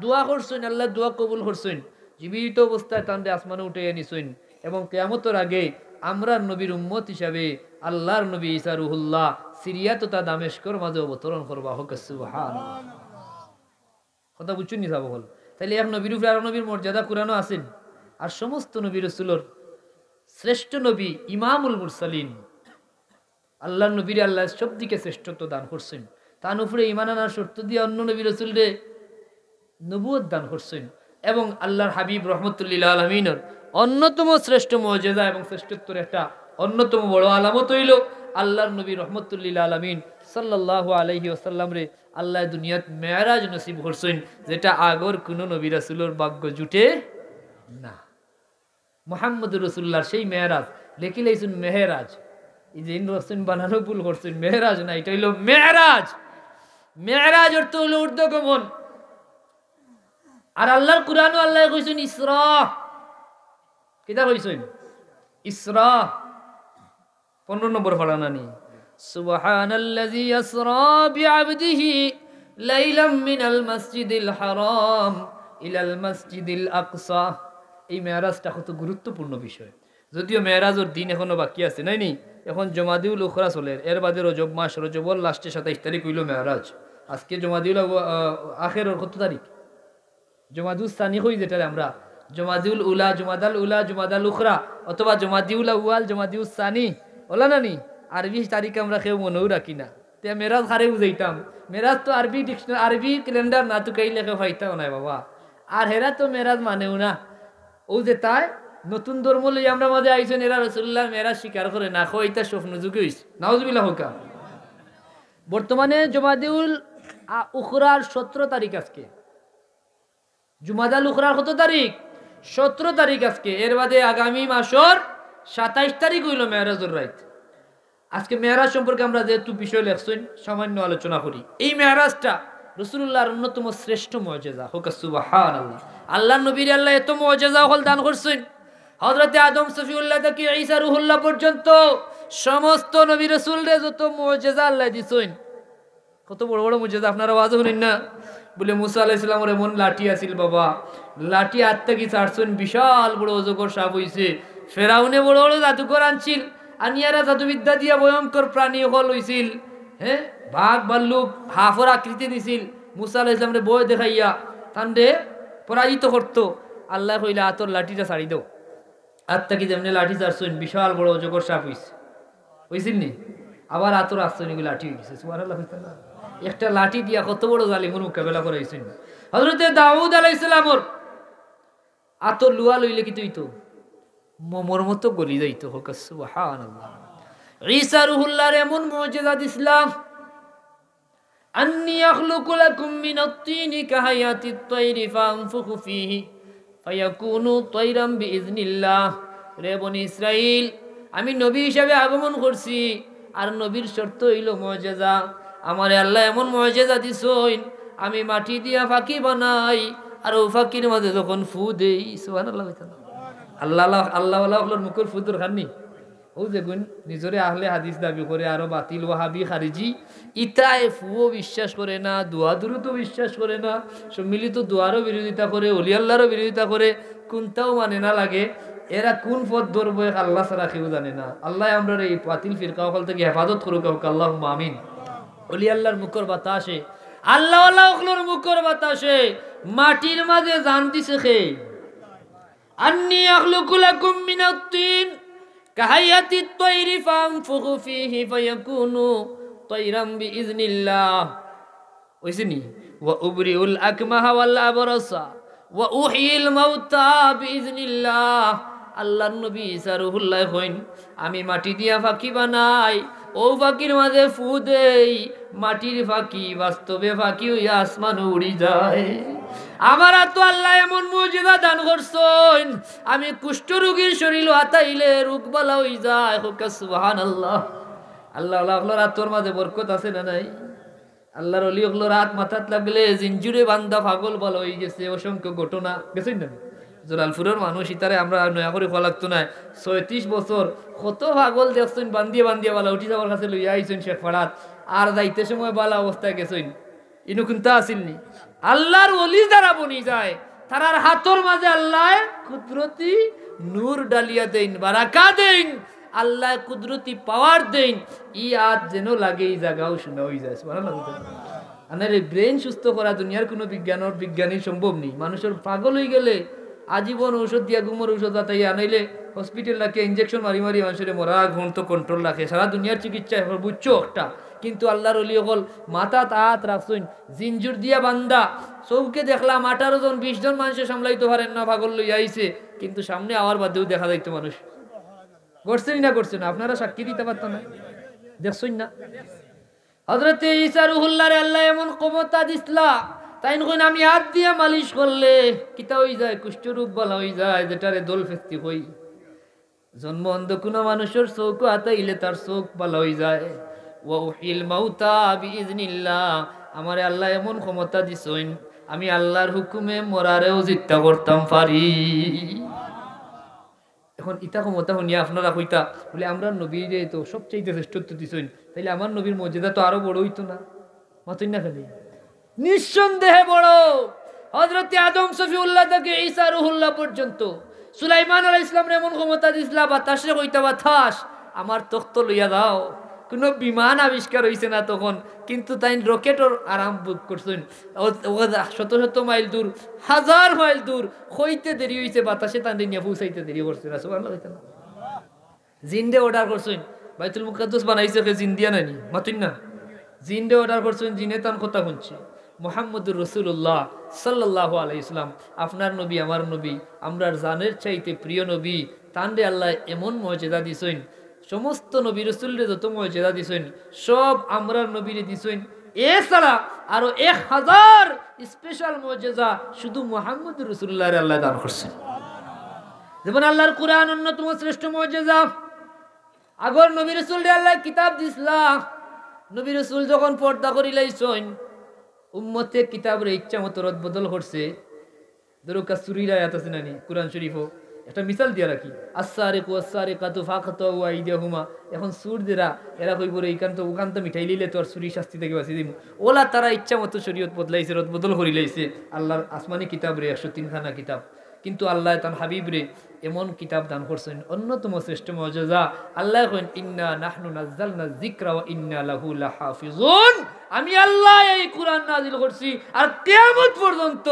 দোয়া করছইন, আল্লায় দোয়া কবুল করছইন। জীবিত অবস্থায় তানরে আসমানো উঠাইয়া নিছইন এবং কিয়ামতর আগে আমরার নবীর উম্মত হিসাবে আল্লাহর নবী ঈসা রুহুল্লাহ সিরিয়া তথা দামেস্কর মাঝে অবতরণ করবা। কউক্কা সুবহান। কথা বুঝছইন নি সাব অকল? তাইলে এক নবীর উপরে আরক নবীর মর্যাদা কুরআনো আছেন। আর সমস্ত নবী রসুলর শ্রেষ্ঠ নবী ইমামুল মুরসালিন, আল্লাহর নবীরে আল্লায় সব দিকে শ্রেষ্ঠত্ব দান করছইন। তান উপরে ইমান আনার শর্ত দিয়া অন্য নবী রসুলরে নবুয়ত দান করছইন। এবং আল্লাহর হাবিব রহমতুল্লিল আলমিনর অন্যতম শ্রেষ্ঠ মজেজা এবং শ্রেষ্ঠত্বর একটা অন্যতম বড় আলামত অইলো আল্লাহর নবী রহমতুল্লিল আলমিন সাল্লাল্লাহু আলাইহি ওয়াসাল্লামরে আল্লায় দুনিয়াত মেরাজ নসিব করছইন, যেটা আগর কুনু নবী রাসূলর ভাগ্য জুটে না। মুহাম্মদুর রাসূলুল্লাহর সেই মেরাজ, লেখিলাইছইন মেহেরাজ। এই যে ইন রসুন বানানো ভুল করছইন, মেহেরাজ না, এটা অইলো মেরাজ। মেরাজ অর্থ অইলো ঊর্ধ্বগমন। আর আল্লাহর কুরআনো আল্লায় কইছইন ইসরা। কিতা কইছইন? ইসরা। পনেরো নম্বর পারা নানি? সুবহানাল্লাযী আসরা বিআবদিহি লাইলাম মিনাল মাসজিদিল হারাম ইলাল মাসজিদিল আকসা। এই মেরাজটা কত গুরুত্বপূর্ণ বিষয়। যদিও মেরাজর দিন এখনো বাকি আছে, নায় নি? এখন জমাদিউল উখরা চলের, এর বাদে রজব মাস, রজবর লাস্টে সাতাইশ তারিখ অইলো মেরাজ। আজকে জমাদিউল আউ-, আ, আখেরর কত তারিখ? জমাদুস সানি কই যেটারে আমরা, জমাদিউল উলা, জমাদাল উলা, জমাদাল উখরা, অথবা জমাদিউল আউয়াল, জমাদিউস সানি, অলা নানি? আরবি তারিখ আমরা কেউ মনেও রাখি না। তে মেরাজ কারে বুঝাইতাম? মেরাজ তো আরবি ডিকশনারি, আরবি ক্যালেন্ডার না তুকাইলে কেউ পাইতাও নায় বাবা। আর হেরা তো মেরাজ মানেও না। অউ যে তাই নতুন ধর্ম লইয়া আমরার মাঝে আইছইন, এরা রাসূলুল্লাহর মেরাজ স্বীকার করে না, কয় ইতা স্বপ্ন যুগে অইছে। নাউজুবিল্লাহ কউক্কা। বর্তমানে জমাদিউল আ-, উখরার সতেরো তারিখ আজকে। জুমাদাল উখরার কত তারিখ? সতেরো তারিখ আজকে। এর বাদে আগামী মাসর সাতাইশ তারিখ অইলো মেরাজর রাইত। আজকে মেরাজ সম্পর্কে আমরা যেহেতু বিষয় লেখছইন, সামান্য আলোচনা করি। এই মেরাজটা রাসূলুল্লাহর অন্যতম শ্রেষ্ঠ মজেজা। কউক্কা সুবহানাল্লাহ। আল্লাহর নবীরে আল্লায় এত মজেজা অকল দান করছইন। হযরতে আদম সফিউল্লাহ থাকি ঈসা রুহুল্লাহ পর্যন্ত সমস্ত নবী রাসূলরে যত মজেজা আল্লায় দিছইন, কত বড় বড় মজেজা, আপনারা ওয়াজো হুনইন না? বুলে মুসা আলাইহিস সালামর এমন লাঠি আছিল বাবা, লাঠি আত থাকি ছাড়ছইন, বিশাল বড় অজগর সাপ অইছে। ফেরাউনে বড় বড় জাদুকর আনছিল, আনিয়ারা জাদুবিদ্যা দিয়া ভয়ঙ্কর প্রাণী অকল অইছিল, হে, বাঘ ভাল্লুক হাফর আকৃতি নিছিল। মুসা আলাইহিস সালামরে ভয় দেখাইয়া তানরে পরাজিত করতো। আল্লায় কইলা, "আতর লাঠিটা ছাড়ি দেও।" আত থাকি যেমনে লাঠি ছাড়ছইন, বিশাল বড় অজগর সাপ অইছে। অইছিল নি? আবার আতর আছছইন, অগু লাঠি অইগেছে। সুবহানাল্লাহ কইতা না? একটা লাঠি দিয়া কত বড় জালিমর মোকাবেলা করাইছইন। হযরতে দাউদ আলাইহিস সালামর আতর লুয়া লইলে কিতা অইতো? মোমর মতো গলি যাইতো। কউক্কা সুবহানাল্লাহ। ঈসা রুহুল্লাহর এমন মজেজা দিছলাম, أني أخلق لكم من الطين كهيئة الطير فأنفخ فيه فيكون طيرا بإذن الله। রে বনি ইসরাইল, আমি নবী হিসাবে আগমন করছি, আর নবীর শর্ত অইলো মজেজা। আমারে আল্লায় এমন মজেজা দিছইন, আমি মাটি দিয়া ফাকি বানাই, আর অউ ফাকির মাঝে যখন ফু দেই, সুবহানাল্লাহ কইতা না? আল্লাহ, আল্লাহ, আল্লাহওয়ালা অকলর মুখর ফু দরকার নি? অউ যেগুন নিজরে আহলে হাদিস দাবি করে, আরো বাতিল ওয়াহাবি খারিজি, ইতায় ফুও বিশ্বাস করে না, দোয়া দুরুদও বিশ্বাস করে না, সম্মিলিত দোয়ারও বিরোধিতা করে, অলি আল্লাহরও বিরোধিতা করে, কুনটাও মানে না লাগে। এরা কুন পথ ধরবো, এক আল্লাহ ছাড়া কেউ জানে না। আল্লায় আমরারে এই বাতিল ফিরকা অকল থাকি হেফাজত করুক, কউক্কা আল্লাহুম্মা আমিন। অলি আল্লাহর মুখর বাতাসে, আল্লাহওয়ালা অকলর মুখর বাতাসে মাটির মাঝে জান দিছে কে? أني أخلق لكم من الطين كهيئة الطير فأنفخ فيه فيكون طيرا بإذن الله। অইছে নি? وأبرئ الأكمه والأبرص وأحيي الموتى بإذن الله। আল্লাহর নবী ঈসা রুহুল্লায় কইন, আমি মাটি দিয়া ফাকি বানাই, অউ ফাকির মাঝে ফু দেই, মাটির ফাকি বাস্তবে ফাকি অইয়া আসমানো উড়ি যায়। আমার আতো আল্লায় এমন মুজিজা দান করছইন, আমি কুষ্ঠ রোগীর শরীলো হাতাইলে রোগ বালা অই যায়। কউক্কা সুবহানাল্লাহ। আল্লাহওয়ালা অকলর আতর মাঝে বরকত আছে না নাই? আল্লাহর অলি অকলর আত মাথাত লাগলে জিঞ্জুরে বান্দা পাগল বালা অইগেছে, অসংখ্য ঘটনা। গেছইন না? জলালপুরর মানুষ, ইতারে আমরা নয়া করি কওয়া লাগতো নায়। ছয়ত্রিশ বছর কত পাগল দেখছইন, বান্দিয়া বান্দিয়া বালা উঠি যাওয়ার কাছে লইয়া আইছইন শেখপাড়াত, আর যাইতে সময় বালা অবস্থায় গেছইন। ইনো কুন্তা আছিল নি? আল্লাহর অলি যারা বনি যায়, তারার হাতর মাঝে আল্লায় কুদরতি নূর ডালিয়া দেইন, বারাকা দেইন, আল্লায় কুদরতি পাওয়ার দেইন। ই আত যেন লাগে, ই জাগাও শূন্য অইযায়। সুবহানাল্লাহ। আনারে ব্রেইন সুস্থ করা দুনিয়ার কুনু বিজ্ঞানর, বিজ্ঞানী সম্ভব নি। মানুষর পাগল অইগেলে আজীবন ঔষধ দিয়া, ঘুমর ঔষধ বাতাইয়া, আনাইলে হসপিটাল রাখিয়া ইঞ্জেকশন মারি মারি মানুষরে মরা ঘন্ট কন্ট্রোল রাখে। সারা দুনিয়ার চিকিৎসা সর্বোচ্চ একটা, কিন্তু আল্লাহর অলি অকল মাথাত আত রাখছইন, জিঞ্জুর দিয়া বান্দা, চউখে দেখলাম আঠারো জন, বিশ জন মানুষে সামলাইতো পারেন না, পাগল লইয়া আইছে, কিন্তু সামনে আওয়ার বাদেও দেখা যাইতো মানুষ। ঘটছে নি না ঘটছে না? আপনারা সাক্ষী দিতা পারতা না, দেখছইন না? হজরতে ঈসা রুহুল্লাহরে আল্লায় এমন ক্ষমতা দিছলা, তাইন কইন, "আমি আত দিয়া মালিশ করলে কিতা অইযায়, কুষ্ঠ রোগ বালা অইযায়, যেটারে দল ফেস্তি কই।" জন্ম অন্ধ কুনু মানুষর চউখো আত আইলে তার চউখ বালা অইযায়। "ওয়া উহয়িল মাউতা বিইজনিল্লাহ।" আমারে আল্লায় এমন ক্ষমতা দিছইন, আমি আল্লাহর হুকুমে মরারেও জিন্দা করতাম পারি। এখন ইতা ক্ষমতা হুনিয়া আপনারা কইতা, বলে, "আমরার নবীরে তো সবচাইতে শ্রেষ্ঠত্ব দিছইন, তাইলে আমার নবীর মর্যাদা তো আরো বড় অইতো না?" মাতইন না খালি। নিঃসন্দেহে বড়। হজরতে আদম সফিউল্লাহ থাকি ঈসা রুহুল্লাহ পর্যন্ত। সুলাইমান আলাইহিস সালামরে এমন ক্ষমতা দিছলা, বাতাসরে কইতা, "বাতাস, আমার তখ্ত লইয়া যাও।" কুনু বিমান আবিষ্কার অইছে না তখন, কিন্তু তাইন রকেটর আরাম ভোগ করছইন। ও, ও শত শত মাইল দূর, হাজার মাইল দূর, কইতে দেরি অইছে, বাতাসে তানরে নিয়া পৌঁছাইতে দেরি করছে না। সুবহানাল্লাহ কইতা না? জিনরে অর্ডার করছইন, বাইতুল মুকাদ্দাস বানাইছে কে? জিন দিয়া নানি? মাতইন না। জিনরে অর্ডার করছইন, জিনে তান কথা হুনছে। মুহাম্মদুর রাসূলুল্লাহ সাল্লাল্লাহু আলাইহি ওয়াসাল্লাম, আপনার নবী, আমার নবী, আমরার জানের চাইতে প্রিয় নবী, তানরে আল্লায় এমন মর্যাদা দিছইন, সমস্ত নবী রসুলরে যত মর্যাদা দিছইন, সব আমরার নবীরে দিছইন। এছাড়া আরো এক হাজার স্পেশাল মর্যাদা শুধু মুহাম্মদুর রাসূলুল্লাহরে আল্লায় দান করছইন। যেমন আল্লাহর কুরআন অন্যতম শ্রেষ্ঠ মর্যাদা। আগর নবী রসুলরে আল্লায় কিতাব দিছলা, নবী রসুল যখন পর্দা করিলাইছইন, উম্মতে কিতাবরে ইচ্ছা মতো রদবদল করছে। ধরো, কা চুরির আয়াত আছে না নি কুরআন শরীফো? একটা মিসাল দিয়া রাখি, "আস-সারিকু ওয়াস-সারিকাতু ফাকতাউ আইদিয়াহুমা।" এখন চুর যেরা, এরা কইবো রে, "ইখান তো, ওখান তো মিটাইলিলে তো আর চুরি শাস্তি থাকি বাঁচি দিমু।" ওলা তারা ইচ্ছা মতো শরীয়ত বদলাইছে, রদবদল করিলাইছে আল্লাহর আসমানি কিতাবরে, একশো তিন খানা কিতাব। কিন্তু আল্লায় তান হাবিবরে এমন কিতাব দান করছইন, অন্যতম শ্রেষ্ঠ মর্যাদা। আল্লায় কইন, "ইন্না নাহনু নাজ্জালনা যিকরা ওয়া ইন্না লাহু লাহাফিজুন।" আমি আল্লায় এই কুরআন নাজিল করছি, আর কিয়ামত পর্যন্ত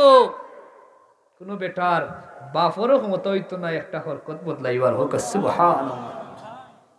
কুনু বেটার বাপরও ক্ষমতা অইতো না একটা হরকত বদলাইবার। হোক সুবহানাল্লাহ।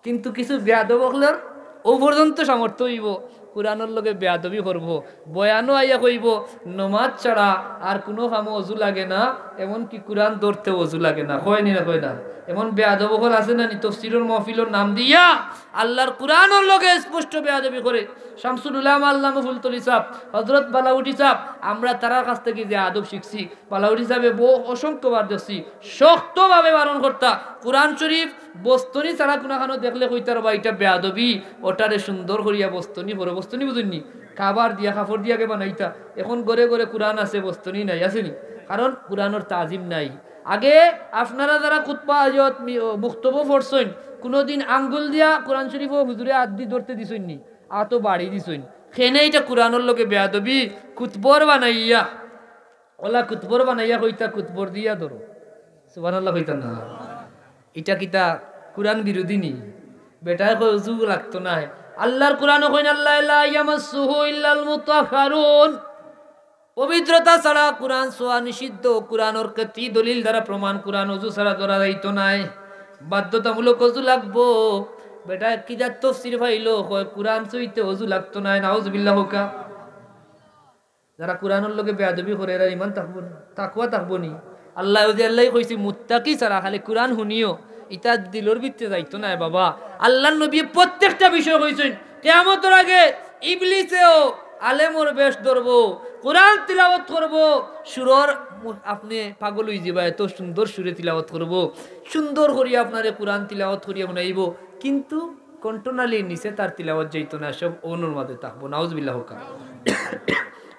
কিন্তু কিছু বেয়াদব অকলর অউ পর্যন্ত সামর্থ্য অইবো, কুরআনর লগে বেয়াদবি করবো, বয়ানো আইয়া কইবো, "নমাজ ছাড়া আর কুনু কামো অজু লাগে না, এমনকি কুরআন ধরতেও অজু লাগে না।" কয় নি না, কয় না? এমন বেয়াদব অকল আছে না নি? তফসিরর মহফিলর নাম দিয়া আল্লাহর কুরআনর লগে স্পষ্ট বেয়াদবি করে। শামসুল উলামা আল্লামা ফুলতলি সাহেব, হজরত বালাউটি সাহেব, আমরা তারার কাছ থাকি যে আদব শিখছি, বালাউটি সাহেবে বহু অসংখ্যবার দেখছি, শক্তভাবে বারণ করতা। কুরআন শরীফ বস্তনি ছাড়া কুনাখানো দেখলে কইতা, "রে বা, ইটা বেয়াদবি, ওটারে সুন্দর করিয়া বস্তনি করো।" বস্তনি বুঝইন নি? কাবার দিয়া, কাপড় দিয়া আগে বানাইতা। এখন ঘরে ঘরে কুরআন আছে, বস্তনি নাই, আছে নি? কারণ কুরআনর তাজিম নাই। আগে আপনারা যারা খুতবা আজত মি-, ও, মুক্তবো পড়ছইন, কুনুদিন আঙ্গুল দিয়া কুরআন শরীফো হুজুরে আত দি ধরতে দিছইন নি? আতো বাড়ি দিছইন। কেনে ইটা কুরআনর লগে বেয়াদবি, খুতবর বানাইয়া। ওলা খুতবর বানাইয়া কইতা, "খুতবর দিয়া ধরো।" সুবহানাল্লাহ কইতা না? ইটা কিতা কুরআন বিরোধী নি? বেটায় কয়, "অজু লাগতো নায়।" আল্লাহর কুরআনো কইন, "আল্লাহ লা ইয়ামাসসুহু ইল্লাল মুতাহহারুন।" পবিত্রতা ছাড়া কুরআন ছোয়া নিষিদ্ধ। কুরআনর কেতি দলিল দ্বারা প্রমাণ, কুরআন অজু ছাড়া ধরা যাইতো নায়, বাধ্যতামূলক অজু লাগবো। বেটায় কিতা তফসির পাইলো, কয়, "কুরআন ছুইতে অজু লাগতো নায়।" নাউজুবিল্লাহ হোকা। যারা কুরআনর লগে বেয়াদবি করে, এরার ইমান থাকবো নি? তাকওয়া থাকবো নি? আল্লায় ওই যে আল্লায় কইছে, "মুত্তাকি ছাড়া খালি কুরআন হুনিও, ইতা দিলর ভিতরে যাইতো নায় বাবা।" আল্লাহর নবী প্রত্যেকটা বিষয় কইছইন, কিয়ামতর আগে ইবলিসেও আলেমর বেশ ধরবো, কুরআন তিলাওয়াত করবো, সুরর মু-, আপনে পাগল অইযিবা, এত সুন্দর সুরে তিলাওয়াত করবো, সুন্দর করিয়া আপনারে কুরআন তিলাওয়াত করিয়া হুনাইবো, কিন্তু কণ্ঠনালীর নিচে তার তিলাওয়াত যাইতো না, সব অউনর মাঝে থাকবো। নাউজুবিল্লাহ কউক্কা।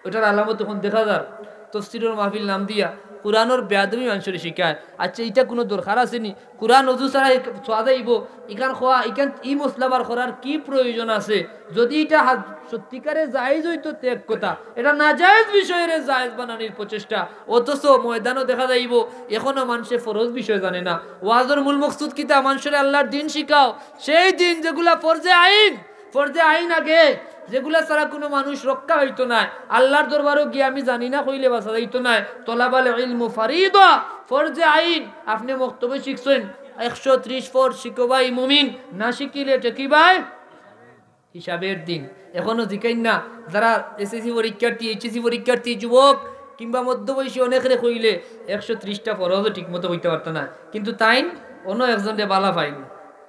ওটার আলামত অখন দেখা যার, তফসিরর মাহফিল নাম দিয়া কোরআনর বেয়াদবি মানষরে শিখায়। আচ্ছা, ইটা কুনু দরকার আছে নি? কোরআন অজু ছাড়া এক-, ছোঁয়া যাইবো? ইখান খোয়া, ইখান ই মসলা বার করার কি প্রয়োজন আছে? যদি ইটা হাজ-, সত্যিকারে জায়েজ অইতো তে এক কথা, এটা নাজায়েজ বিষয়রে জায়েজ বানানির প্রচেষ্টা। অথচ ময়দানো দেখা যাইবো অখনো মানষে ফরজ বিষয় জানে না। ওয়াজর মূল মকসুদ কিতা? মানষরে আল্লার দিন শিখাও। সেই দিন যেগুলা ফরজে আইন, ফরজে আইন আগে, যেগুলা ছাড়া কুনু মানুষ রক্ষা অইতো নায়। আল্লার দরবারো গিয়া আমি জানি না কইলে বাঁচা যাইতো নায়। তলাবাল ইলমু ফারিদা, ফরজে আইন। আপনে মক্তবে শিখছইন, একশো ত্রিশ ফরজ শিখো ভাই মুমিন, না শিখিলে ঠেকি ভাই হিসাবের দিন। অখনো জিকাইন না, যারা এসএসসি পরীক্ষার্থী, এইচএসসি পরীক্ষার্থী, যুবক কিংবা মধ্যবয়সী অনেকরে কইলে একশো ত্রিশটা ফরজও ঠিকমতো কইতা পারতা না, কিন্তু তাইন অন্য একজনরে বালা পাইন।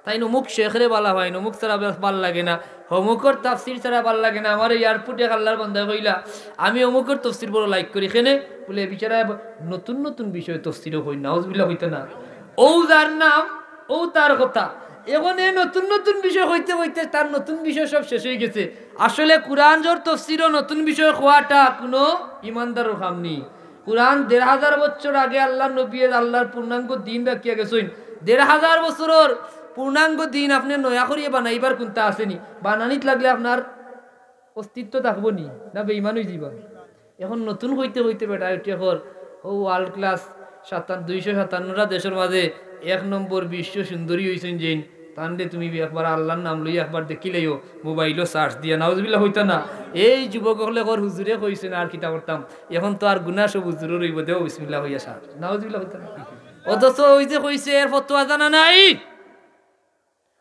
তাইন অমুক শেখরে বালা পাইন, অমুক ছাড়া বে-, বালা লাগে না, অমুকর তাফসির ছাড়া বালা লাগে না। আমারে এয়ারপোর্টে আল্লার বান্দায় কইলা, "আমি অমুকর তফসির বড় like করি।" কেনে? বুলে, "এ বিচারায় নতুন নতুন বিষয়ে তফসিরও কইন।" নাউজুবিল্লাহ কইতা না? অউ যার নাম, অউ তার কথা। অখন এ নতুন নতুন বিষয় কইতে কইতে তার নতুন বিষয় সব শেষ অইগেছে। আসলে কোরআনর তফসিরও নতুন বিষয় কওয়াটা কুনু ইমানদারর কাম নি। কোরআন দেড় হাজার বছর আগে আল্লার নবীয়ে আল্লার পূর্ণাঙ্গ দিন রাখিয়া গেছইন। দেড় হাজার বছরর পূর্ণাঙ্গ দিন আপনে নয়া করিয়া বানাইবার কুন্তা আছে নি? বানানিত লাগলে আপনার অস্তিত্ব থাকবো নি? না বেইমান অইযিবা? অখন নতুন কইতে কইতে বেটায় উঠিয়া কর, অউ world class সাতান-, দুইশো সাতান্নটা দেশর মাঝে এক নম্বর বিশ্ব সুন্দরী অইছইন যেইন, তানরে তুমি একবার আল্লার নাম লইয়া একবার দেখিলাইও, মোবাইলো search দিয়া, নাউজুবিল্লাহ কইতা না? এই যুবক অকলে কর, "হুজুরে কইছইন, আর কিতা করতাম, অখন তো আর গুনা সব হুজুরর অইবো, দেও বিসমিল্লাহ কইয়া সার।" নাউজুবিল্লাহ কইতা না? অথচ অউ যে কইছে, এর ফতোয়া জানা নাই।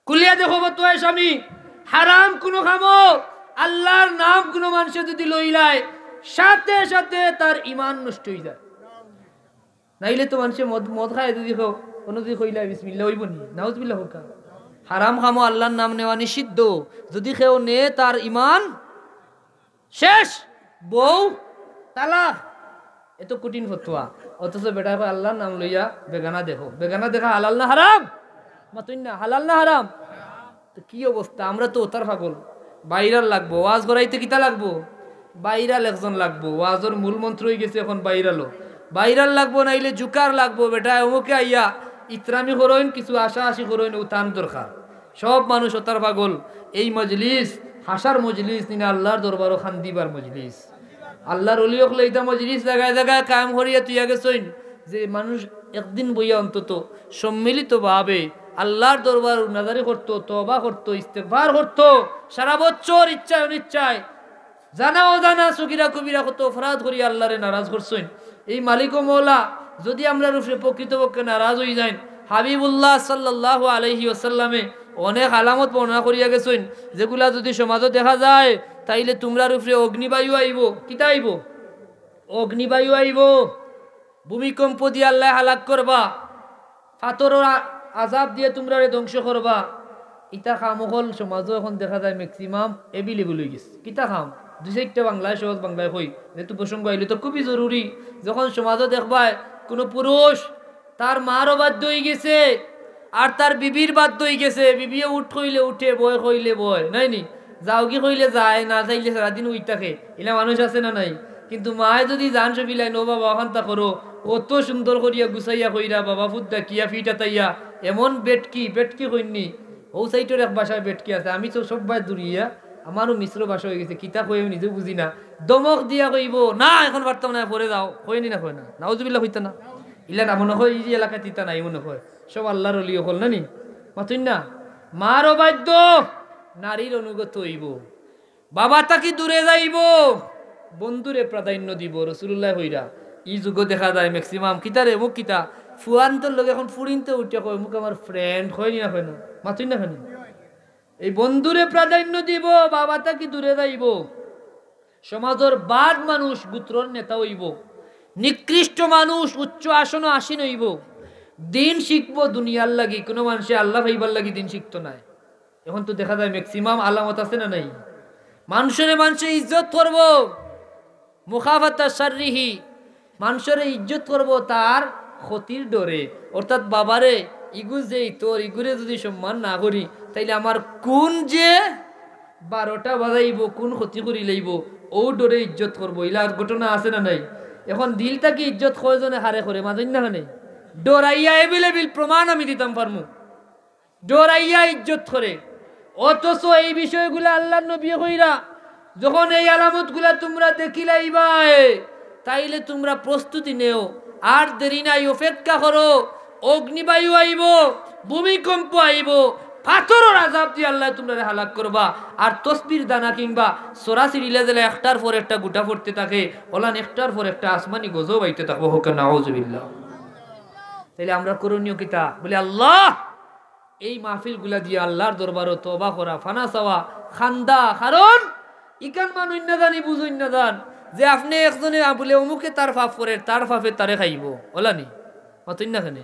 খুলিয়া দেখো ফতোয়ায়ে শামী, হারাম কুনু কামো আল্লার নাম কুনু মানষে যুদি লইলায়, সাথে সাথে তার ইমান নষ্ট অইযায়। নাইলে তো মানষে মদ, মদ খায় যুদি কেউ, কুনু যুদি কইলায় বিসমিল্লাহ অইবো নি? নাউজুবিল্লাহ কউক্কা। হারাম কামো আল্লার নাম নেওয়া নিষিদ্ধ। যুদি কেউ নে, তার ইমান শেষ। বউ তালাক। এত কঠিন ফতোয়া। অথচ বেটায় কয়, "আল্লার নাম লইয়া বেগানা দেখো।" বেগানা দেখা হালাল না হারাম? মাতইন না, হালাল না হারাম? তো কি অবস্থা? আমরা তো অতার পাগল। Viral লাগবো। ওয়াজ করাইতে কিতা লাগবো? Viral একজন লাগবো। ওয়াজর মূল মন্ত্র অইগেছে অখন viralও। Viral লাগবো, নাইলে জুকার লাগবো। বেটায় অমুকে আইয়া ইতরামি করইন, কিছু আশা আশি করইন, অউ তান দরকার। সব মানুষ অতার পাগল। এই মজলিস হাসার মজলিস নি, না আল্লার দরবারো কান্দিবার মজলিস। আল্লার অলি অকলে ইতা মজলিস জাগায় জাগায় কায়েম করিয়া থইয়া গেছইন, যে মানুষ একদিন বইয়া অন্তত সম্মিলিতভাবে আল্লার দরবারো রুনাজারি করতো, তওবা করতো, ইস্তেগফার করতো, সারা বছর ইচ্ছায় অনিচ্ছায়, জানা অজানা, সগিরা কবিরা কত অপরাধ করিয়া আল্লারে নারাজ করছইন। এই মালিক ও মওলা যুদি আমরার উপরে প্রকৃতপক্ষে নারাজ অইযাইন, হাবিবুল্লাহ সাল্লাল্লাহু আলাইহি ওয়াসাল্লামে অনেক আলামত বর্ণনা করিয়া গেছইন, যেগুলা যুদি সমাজো দেখা যায়, তাইলে তুমরার উপরে অগ্নিবায়ু আইবো। কিতা আইবো? অগ্নিবায়ু আইবো। ভূমিকম্প দিয়া আল্লায় হালাক করবা, পাথরর আ-, আযাব দিয়া তুমরারে ধ্বংস করবা। ইতা কাম অকল সমাজো অখন দেখা যায় maximum available অইগেছে। কিতা কাম? দুই চাইরটা বাংলায়, সহজ বাংলায় কই, যেহেতু প্রসঙ্গ আইলো তো খুবই জরুরি। যখন সমাজো দেখবায় কুনু পুরুষ তার মারও বাধ্য অইগেছে, আর তার বিবির বাধ্য অইগেছে, বিবিয়ে উঠ কইলে উঠে, বয় কইলে বয়, নায় নি? যাওগি কইলে যায়, না যাইলে সারাদিন অই থাকে। ইলা মানুষ আছে না নাই? কিন্তু মায়ে যুদি জান সবিলাইন, "ও বাবা, অখানতা করো", অত সুন্দর করিয়া গুছাইয়া কইরা, বাবা ফুত ডাকিয়া ফিট আতাইয়া, এমন বেটকি, বেটকি কইন নি, অউ সাইটর এক ভাষায় বেটকি আছে, আমি তো সব ভাষা দূরিয়া, আমারও মিশ্র ভাষা অইগেছে, কিতা কই আমি নিজেও বুঝি না। ধমক দিয়া কইবো, "না, অখন পারতাম না, পরে যাও", কয় নি না কয় না? নাউজুবিল্লাহ কইতা না? ইলা না মনো কয়, ই এলাকাত ইতা নাই মনো কয়। সব আল্লার অলি অকল না নি? মাতইন না? মারও বাধ্য, নারীর অনুগত অইবো। বাবা থাকি দূরে যাইবো, বন্ধুরে প্রাধান্য দিবো। রাসুলুল্লায় কইরা, ই যুগো দেখা যায় maximum, কিতারে, অমুক কিতা, ফুয়ান্তর লগে অখন ফুড়িন্তে উঠিয়া কয়, "অমুক আমার friend", কয় নি না কয় না? মাতইন না কয় না? এই বন্ধুরে প্রাধান্য দিবো, বাবা থাকি দূরে যাইবো। সমাজর বাদ মানুষ গুত্রর নেতা অইবো, নিকৃষ্ট মানুষ উচ্চ আসনো আসীন অইবো। দিন শিখবো দুনিয়ার লাগি, কুনু মানষে আল্লা পাইবার লাগি দিন শিখতো নায়। অখন তো দেখা যায় maximum আলামত আছে না নাই? মানষরে মানষে ইজ্জত করবো, মুখাফাতা শাররিহি, মানষরে ইজ্জত করবো তার ক্ষতির ডরে। অর্থাৎ বাবারে, ইগু যে ইতর, ইগুরে যুদি সম্মান না করি, তাইলে আমার কুন যে বারোটা বাজাইবো, কুন ক্ষতি করি লাইবো, অউ ডরে ইজ্জত করবো, ইলা ঘটনা আছে না নাই? এখন দিল থাকি ইজ্জত কয়জনে হারে করে, মাতইন না কেনে? ডরাইয়া available প্রমাণ আমি দিতাম পারমু, ডরাইয়া ইজ্জত করে। অথচ এই বিষয়গুলা আল্লার নবীয়ে কইরা, যখন এই আলামতগুলা তুমরা দেখিলাইবায়, তাইলে তুমরা প্রস্তুতি নেও, আর দেরি নাই, অপেক্ষা করো। অগ্নিবায়ু আইবো, ভূমিকম্প আইবো, পাথরর আযাব দিয়া আল্লায় তুমরারে হালাক করবা। আর তসবির দানা কিংবা ছড়া ছিড়িলে যেলা একটার পর একটা গুটা পড়তে থাকে, অলান একটার পর একটা আসমানি গজব আইতে থাকবো। কউক্কা নাউজুবিল্লাহ। তাইলে আমরার করণীয় কিতা? বলি, আল্লাহ, এই মাহফিলগুলা দিয়া আল্লার দরবারো তওবা করা, ফানা চাওয়া, কান্দা। কারণ ইখান মানইন না জানি, বুঝইন না জান, যে আপনে একজনে আ-, বলে অমুকে তার পাপ করের, তার পাপে তারে খাইবো, অলানি? মাতইন না কেনে?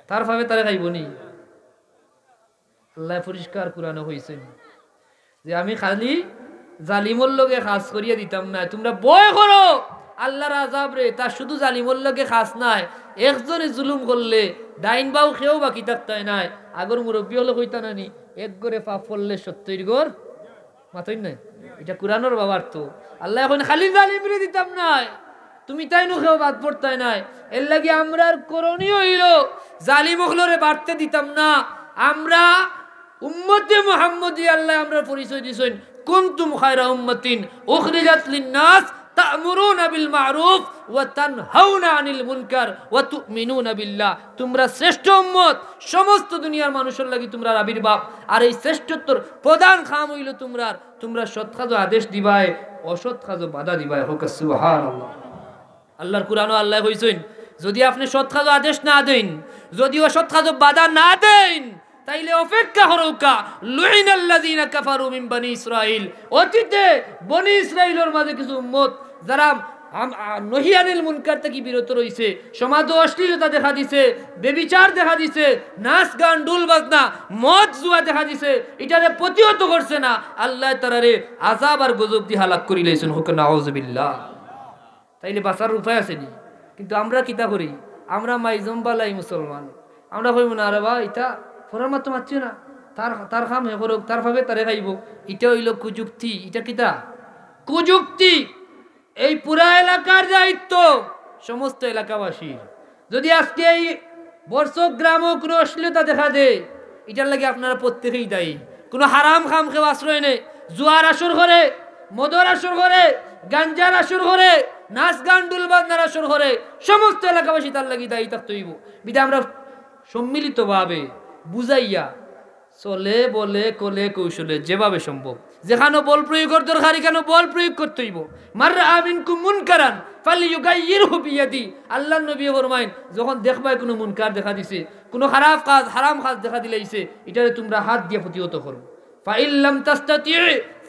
তার পাপে তারে খাইবো নি? আল্লায় পরিষ্কার কুরআনো কইছইন যে আমি খালি জালিমর লগে খাস করিয়া দিতাম নায়। তুমরা ভয় করো আল্লার আযাবরে, তা শুধু জালিমর লগে খাস নায়। একজনে জুলুম করলে ডাইন বাউ কেউ বাকি থাকতায় নায়। আগর মুরব্বি অকলে কইতা না নি, এক ঘরে পাপ পড়লে সত্তইর ঘর, মাতইন নায়? ইটা কুরআনর বাবার তো। আল্লায় কইন খালি জালিমরে দিতাম নায়, তুমি তাইনও কেউ বাদ পড়তায় নায়। এরলাগি আমরার করণীয় অইলো জালিম অকলরে বাড়তে দিতাম না। আমরা উম্মতে মুহাম্মদী, আল্লায় আমরার পরিচয় দিছইন, "কুনতুম খায়রা উম্মাতিন উখরিজাত লিন-নাস তা'মুরুনা বিল মা'রুফ ওয়া তানহাউনা আনিল মুনকার ওয়া তু'মিনুনা বিল্লাহ।" তুমরা শ্রেষ্ঠ উম্মত, সমস্ত দুনিয়ার মানুষর লাগি তুমরার আবির্ভাব। আর এই শ্রেষ্ঠত্বর প্রধান কাম অইলো তুমরার, তুমরা সৎ কাজো আদেশ দিবায়, অসৎ কাজো বাধা দিবায়। কউক্কা সুবহানাল্লাহ। আল্লার কুরআনো আল্লায় কইছইন, যুদি আপনে সৎ কাজো আদেশ না দেইন, যুদি অসৎ কাজো বাধা না দেইন, তাইলে অপেক্ষা করউক্কা। "লুইনাল্লাযীনা কাফারু মিন বানি ইসরাইল।" অতীতে বনি ইসরাইলর মাঝে কিছু উম্মত যারা আম-, আ, নহি আনিল মুনকার থাকি বিরত রইছে, সমাজো অশ্লীলতা দেখা দিছে, ব্যভিচার দেখা দিছে, নাচ গান, ঢুল বাজনা, মদ জুয়া দেখা দিছে, ইটারে প্রতিহত করছে না, আল্লায় তারারে আযাব আর গজব দি হালাক করিলাইছইন। কউক্কা নাউজুবিল্লাহ। তাইলে বাঁচার উপায় আছে নি? কিন্তু আমরা কিতা করি? আমরা মাইজম বালাই মুসলমান, আমরা কইমু না, "আরে বা, ইতা ফরার মাতো মাতিও না, তার, তার কাম হে করউক, তার পাপে তারে খাইবো।" ইটা অইলো কুযুক্তি। ইটা কিতা? কুযুক্তি। এই পুরা এলাকার দায়িত্ব সমস্ত এলাকাবাসীর। যুদি আজকে এই বরচক গ্রামো কুনু অশ্লীলতা দেখা দেয়, ইটার লাগি আপনারা প্রত্যেকেই দায়ী। কুনু হারাম কাম কেউ আশ্রয় নেয়, জুয়ার আসর করে, মদর আসর করে, গাঞ্জার আসর করে, নাচ গান ঢুল বাজনার আসর করে, সমস্ত এলাকাবাসী তার লাগি দায়ী থাকতে অইবো। বিধায় আমরা সম্মিলিতভাবে বুঝাইয়া চলে বলে কলে কৌশলে যেভাবে সম্ভব, যেখানো বল প্রয়োগর দরকার, ইখানো বল প্রয়োগ করতে অইবো। "মান রাআ মিনকুম মুনকারান ফালইয়ুগাইয়িরহু বিয়াদি।" আল্লার নবীয়ে ফরমাইন, যখন দেখবায় কুনু মুনকার দেখা দিছে, কুনু খারাপ কাজ, হারাম কাজ দেখা দিলাইছে, ইটারে তুমরা হাত দিয়া প্রতিহত করো। "ফাইল্লাম তাস্তাতি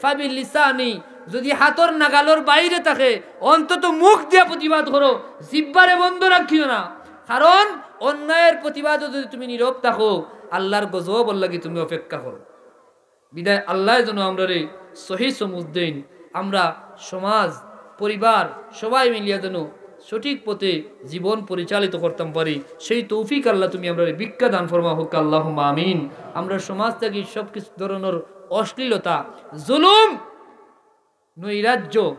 ফাবিলিসানি", যুদি হাতর নাগালর বাইরে থাকে, অন্তত মুখ দিয়া প্রতিবাদ করো, জিব্বারে বন্ধ রাখিও না। কারণ অন্যায়র প্রতিবাদো যুদি তুমি নীরব থাকো, আল্লার গজবর লাগি তুমি অপেক্ষা করো। বিধায় আল্লায় যেন আমরারে সহি সমুজ দেইন, আমরা সমাজ, পরিবার সবাই মিলিয়া যেন সঠিক পথে জীবন পরিচালিত করতাম পারি, সেই তৌফিক আল্লাহ তুমি আমরারে ভিক্ষা দান ফরমাও, কউক্কা আল্লাহুম্মা আমিন। আমরার সমাজ থাকি সব কিছু ধরনর অশ্লীলতা, জুলুম, নৈরাজ্য,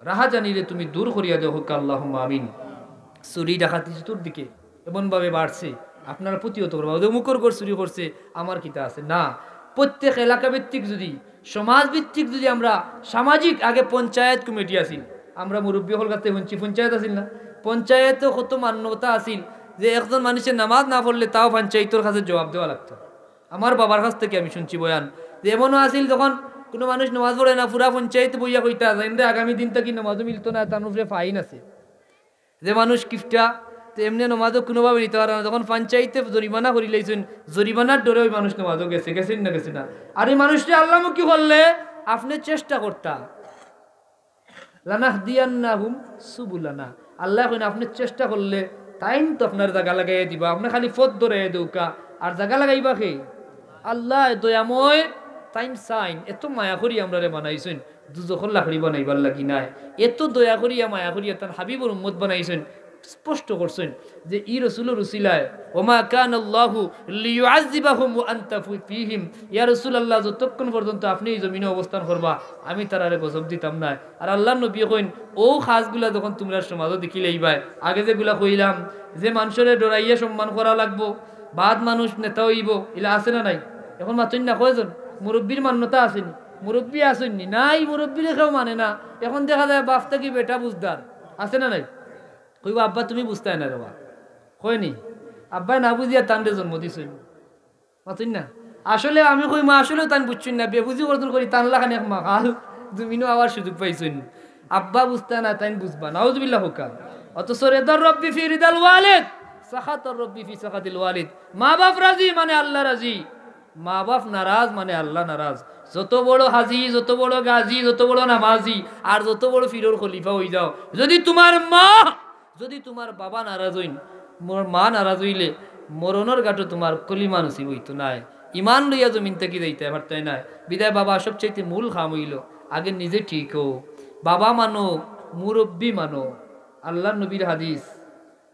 রাহাজানিরে তুমি দূর করিয়া দেও, কউক্কা আল্লাহুম্মা আমিন। চুরি ডাকাতি চতুর্দিকে এমনভাবে বাড়ছে, আপনারা প্রতিহত করবা, "অউ যে অমুকর ঘর চুরি করছে, আমার কিতা আছে?" না, প্রত্যেক এলাকা ভিত্তিক যুদি, সমাজ ভিত্তিক যুদি আমরা সামাজিক, আগে পঞ্চায়েত কমিটি আছিল, আমরা মুরব্বি অকলর কাছে হুনছি, পঞ্চায়েত আছিল না? পঞ্চায়েতো কত মান্যতা আছিল যে একজন মানুষে নামাজ না পড়লে তাও পঞ্চায়েতর কাছে জবাব দেওয়া লাগতো। আমার বাবার কাছ থাকি আমি হুনছি বয়ান, যে এমনও আছিল যখন কুনু মানুষ নামাজ পড়ে না, পুরা পঞ্চায়েত বইয়া কইতা, "জাইন রে, আগামী দিন থাকি নামাজও মিলতো না, তান উপরে ফাইন আছে।" যে মানুষ কিপটা, তে এমনে নামাজও কুনুভাবে নিতা পারে না, যখন পঞ্চায়েতে জরিমানা করিলাইছইন, জরিমানার ডরে অউ মানুষ নামাজও গেছে, গেছেন না গেছে না? আর এই মানুষরে আল্লামুখী করলে আপনে চেষ্টা করতা। "লানাহদিয়ান্নাহুম সুবুলানা।" আল্লায় কইন, আপনে চেষ্টা করলে তাইন তো আপনারে জাগা লাগাইয়া দিবা, আপনে খালি পথ ধরাইয়া দেউক্কা, আর জাগা লাগাইবা কে? আল্লায় দয়াময়, তাইন চাইন, এত মায়া করি আমরারে বানাইছইন, দুজখর লাকড়ি বানাইবার লাগি নায়, এত দয়া করিয়া মায়া করিয়া তান হাবিবর উম্মত বানাইছইন, স্পষ্ট করছইন যে ই রসুলর উসিলায়, "ওমা কানাল্লাহু লিয়ুআযযিবাহুম ওয়া আনতা ফি-, ফীহিম।" ইয়া রাসূলুল্লাহ, যতক্ষণ পর্যন্ত আপনি এই জমিনে অবস্থান করবা, আমি তারারে গজব দিতাম নায়। আর আল্লাহর নবী কইন, "অউ কাজগুলা যখন তুমরার সমাজো দেখিলাইবায়, আগে যেগুলা কইলাম, যে মানষরে ডরাইয়া সম্মান করা লাগবো, বাদ মানুষ নেতা অইবো, ইলা আছে না নাই?" এখন মাতইন না কয়জন? মুরব্বির মান্যতা আছেনি? মুরব্বি আছইননি? নাই, মুরব্বিরে কেউ মানে না। এখন দেখা যায় বাপ থাকি বেটা বুঝদার, আছে না নাই? কইবো, "আব্বা, তুমি বুঝতায় না রে বা।" কয়নি? আব্বায় না বুঝিয়া তানরে জন্ম দিছইন। মাতইন না? আসলে আমি কইমু, আসলেও তাইন বুঝছইন না, বেবুঝি অর্জন করি তান লাখান এক মাকাল জমিনো আবার সুযোগ পাইছইন। আব্বা বুঝতা না, তাইন বুঝবা। নাউজুবিল্লাহ কউক্কা। অথচ রেদার রব্বি ফি রিদাল ওয়ালিদ, সাখাতার রব্বি ফি সাখাতিল ওয়ালিদ। মা বাপ রাজি মানে আল্লাহ রাজি, মা বাপ নারাজ মানে আল্লাহ নারাজ। যত বড় হাজি, যত বড় গাজী, যত বড় নামাজি, আর যত বড় পীরর খলিফা অই যাও, যদি তুমার মা, যদি তুমার বাবা নারাজ অইন, মর-, মা নারাজ অইলে মরণর ঘাটো তুমার কলিমা নসিব অইতো নায়, ইমান লইয়া জমিন থাকি যাইতায় পারতায় নায়। বিদায় বাবা, সবচাইতে মূল কাম অইলো আগে নিজে ঠিক অও, বাবা মানো, মুরব্বি মানো। আল্লাহর নবীর হাদিস,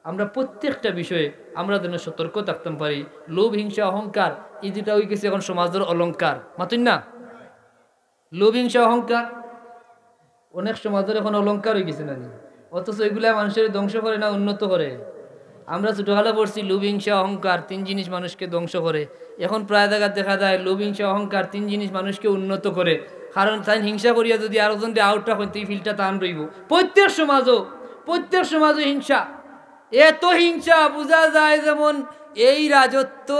আমরা প্রত্যেকটা বিষয়ে আমরা যেন সতর্ক থাকতাম পারি। লোভ, হিংসা, অহংকার, ই দুইটা অই গেছে এখন সমাজর অলংকার। মাতইন না? লোভ, হিংসা, অহংকার অনেক সমাজর এখন অলংকার অই গেছে না নি? অথচ এগুলা মানষরে ধ্বংস করে না উন্নত করে? আমরা ছোটকালে পড়ছি, লোভ, হিংসা, অহংকার তিন জিনিস মানুষকে ধ্বংস করে। এখন প্রায় জাগাত দেখা যায় লোভ, হিংসা, অহংকার তিন জিনিস মানুষকে উন্নত করে। কারণ তাইন হিংসা করিয়া যদি আরোজনরে আউট রাখইন, তে ই ফিল্ডটা তান রইবো। প্রত্যেক সমাজো, প্রত্যেক সমাজো হিংসা। এত হিংসা বুঝা যায় যেমন এই রাজত্ব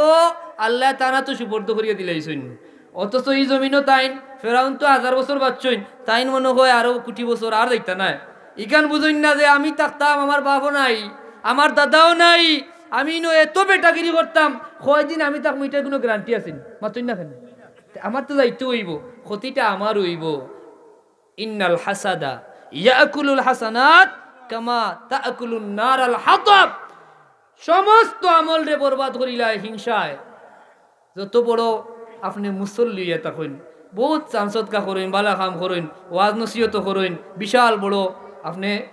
আল্লায় তান আতো সুপর্দ করিয়া দিলাইছইন। অথচ ই জমিনো তাইন, ফেরাউন তো হাজার বছর বাঁচছইন, তাইন মনো কয় আরো কুটি বছর আর যাইতা নায়। ইখান বুঝইন না যে আমি থাকতাম, আমার বাপও নাই, আমার দাদাও নাই, আমি ইনো এত বেটাগিরি করতাম, কয়দিন আমি থাকমু ইটার কুনু গ্যারান্টি আছে নি? মাতইন না কেনে? তে আমার তো যাইতে অইবো, ক্ষতিটা আমার অইবো। ইন্নাল হাসাদা ইয়াকুলুল হাসানাত কামা তাকুলুন নারাল হাতাব। সমস্ত আমলরে বরবাদ করিলায় হিংসায়। যত বড় আপনে মুসল্লি অইয়া থাকইন, বউত চান সদকা করইন, বালা কাম করইন, ওয়াজ নসিহত করইন, বিশাল বড় আপনে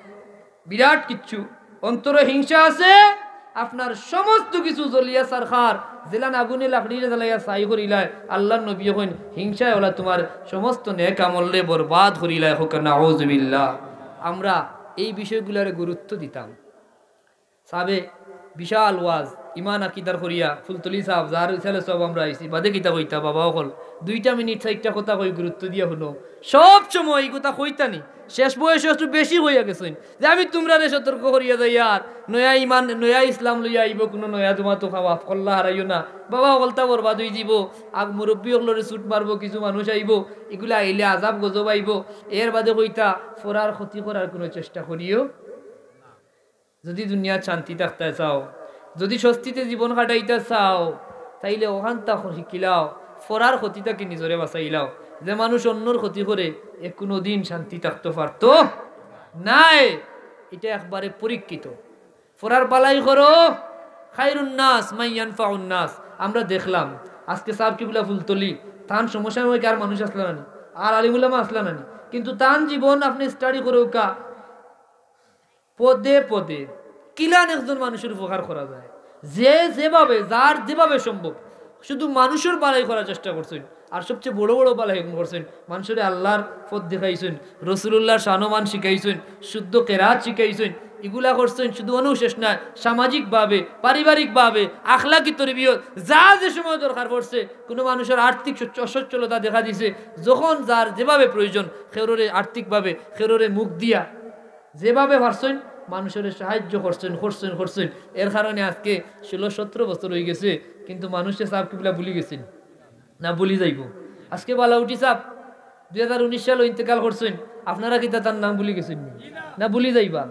বিরাট কিচ্ছু, অন্তরো হিংসা আছে, আপনার সমস্ত কিছু জ্বলিয়া ছারখার, যেলান আগুনে লাকড়িরে জ্বালাইয়া ছাই করিলায়। আল্লাহর নবীয়ে কইন, হিংসায় অলা তুমার সমস্ত নেক আমলরে বরবাদ করিলায়। কউক্কা নাউজুবিল্লাহ। আমরা এই বিষয়গুলারে গুরুত্ব দিতাম। সাবে বিশাল ওয়াজ, ইমান আকিদার করিয়া, ফুলতলি সাব, যার ইসালে সব আমরা আইছি, বাদে কিতা কইতা, বাবা অকল, দুইটা মিনিট চাইরটা কথা কই, গুরুত্ব দিয়া হুনো। সব সময় ই কথা কইতা নি, শেষ বয়সে একটু বেশি কইয়া গেছইন, যে আমি তুমরারে সতর্ক করিয়া যাইয়ার, নয়া ইমান, নয়া ইসলাম লইয়া আইবো, কুনু নয়া জমাতো খাওয়া, কল্লা হারাইও না। বাবা অকলতা বরবাদ অই যিবো, আগ মুরব্বি অকলরে ছুট মারবো, কিছু মানুষ আইবো, ইগুলা আইলে আজাব গজব আইবো। এর বাদে কইতা, ফরার ক্ষতি করার কুনু চেষ্টা করিও। যদি দুনিয়াত শান্তি থাকতা চাও, যদি স্বস্তিতে জীবন কাটাইতা চাও, তাইলে অখানতা শিখিলাও, ফরার ক্ষতি থাকি নিজরে বাঁচাইলাও। যে মানুষ অন্যর ক্ষতি করে, এ কুনুদিন শান্তি থাকতো পারতো নায়। ইটা একবারে পরীক্ষিত। ফরার বালাই করো, খায়রুন নাস মান ইয়ানফাউন নাস। আমরা দেখলাম, আজকে সাব কিবলা ফুলতলি, তান সমসাময়িক আর মানুষ আছলা না নি, আর আলিম উলামা আছলা না নি, কিন্তু তান জীবন আপনে study করউক্কা, পদে পদে কিলান একজন মানুষর উপকার করা যায়, যে যেভাবে, যার যেভাবে সম্ভব, শুধু মানুষর বালাই করার চেষ্টা করছইন। আর সবচেয়ে বড় বড় বালাই এগুন করছইন, মানুষরে আল্লাহর পথ দেখাইছইন, রসুলুল্লাহর শানমান শিখাইছইন, শুদ্ধ কেরাত শিখাইছইন, ইগুলা করছইন। শুধু অনউ শেষ নায়, সামাজিকভাবে, পারিবারিকভাবে, আখলাকি তরবিয়ত, যা যে সময় দরকার পড়ছে, কুনু মানুষর আর্থিক সচ্ছ-, অসচ্ছলতা দেখা দিছে, যখন যার যেভাবে প্রয়োজন, কেউররে আর্থিকভাবে, কেউররে মুখ দিয়া, যেভাবে পারছইন মানুষরে সাহায্য করছইন, করছইন, করছইন। এর কারণে আজকে ষোলো সতেরো বছর অই গেছে, কিন্তু মানুষে সাব কিবলা ভুলি গেছইন না, ভুলি যাইবো। আজকে বালাউটি সাব দুই হাজার উনিশ সালো ইন্তেকাল করছইন, আপনারা কিতা তান নাম ভুলি গেছইন নি? না, ভুলি যাইবা।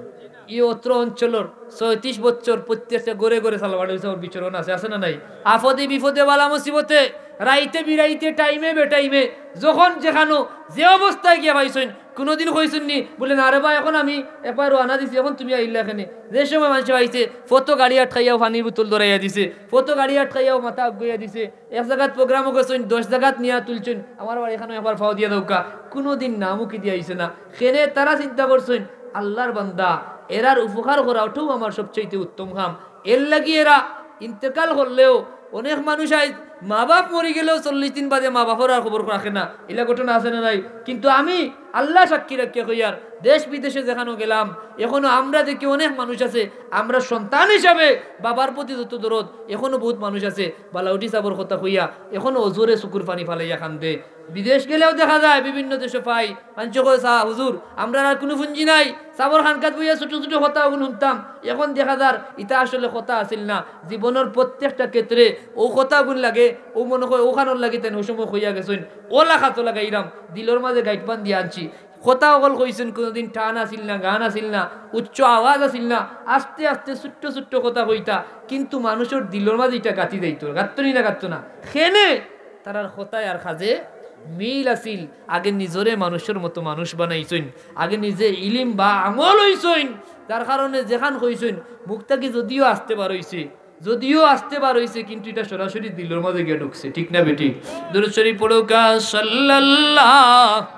ই অত্র অঞ্চলর ছয়ত্রিশ বছর প্রত্যেকটা ঘরে ঘরে সালওয়ার সাবর বিচরণ আছে, আছে না নাই? আপদে বিপদে বালা মুসিবতে, রাইতে বিরাইতে, টাইমে বেটাইমে, যখন যেখানো যে অবস্থায় গিয়া পাইছইন, কুনুদিন কইছইন নি বুলে, "না রে বা, এখন আমি একবার রওয়ানা দিছি, এখন তুমি আইলা কেনে?" যে সময় মানষে পাইছে, ফতো গাড়ি আটকাইয়াও পানির বোতল ধরাইয়া দিছে, ফতো গাড়ি আটকাইয়াও মাথা আগুয়াইয়া দিছে, এক জাগাত প্রোগ্রামো গেছইন, দশ জাগাত নিয়া তুলছইন, "আমার বাড়ি এখানো একবার ফাও দিয়া দেউক্কা।" কুনুদিন নামুখি দিয়া আইছে না। কেনে তারা চিন্তা করছইন, আল্লাহর বান্দা, এরার উপকার করা ওটাও আমার সবচাইতে উত্তম কাম। এর লাগি এরা ইন্তেকাল করলেও অনেক মানুষ আইজ মা বাপ মরি গেলেও চল্লিশ দিন বাদে মা বাপর আর খবর রাখে না, ইলা ঘটনা আছে না নাই? কিন্তু আমি আল্লাহ সাক্ষী রাখিয়া কইয়ার, দেশ বিদেশে যেখানো গেলাম, এখনো আমরা দেখি অনেক মানুষ আছে, আমরা সন্তান হিসাবে বাবার প্রতি যত দরদ, এখনো বহুত মানুষ আছে বালাউটি সাবর কথা কইয়া এখনো অজরে চকুর পানি ফালাইয়া কান্দে। বিদেশ গেলেও দেখা যায়, বিভিন্ন দেশো পাই, মানষে কয়, "সা-, হুজুর, আমরার আর কুনু পুঞ্জি নাই, সাবর খানকাত বইয়া ছোট ছোট কথা অগুন হুনতাম, এখন দেখা যার ইতা আসলে কথা আছিল না।" জীবনর প্রত্যেকটা ক্ষেত্রে অউ কথা অগুন লাগে, অউ মনো কয় অখানর লাগি তাইন অউ সময় কইয়া গেছইন, অলা খাতো লাগাইরাম, দিলর মাঝে গাইট বান্ধিয়া আনছি। কথা অকল কইছইন, কুনুদিন টান আছিল না, গান আছিল না, উচ্চ আওয়াজ আছিল না, আস্তে আস্তে ছোট্ট ছোট্ট কথা কইতা, কিন্তু মানুষর দিলর মাঝে ইটা গাঁথি যাইতো, গাঁথতো নি না, গাঁথতো না? কেনে? তারার কথায় আর কাজে মিল আছিল। আগে নিজরে মানুষর মতো মানুষ বানাইছইন, আগে নিজে ইলিম বা আমল অইছইন, যার কারণে যেখান কইছইন মুখ থাকি যদিও আস্তে বার অইছে, যদিও আস্তে বার অইছে, কিন্তু ইটা সরাসরি দিলর মাঝে গিয়া ঢুকছে, ঠিক না বেঠিক? দুরূদ শরীফ পড়ুক্কা, সাল্লাল্লাহু,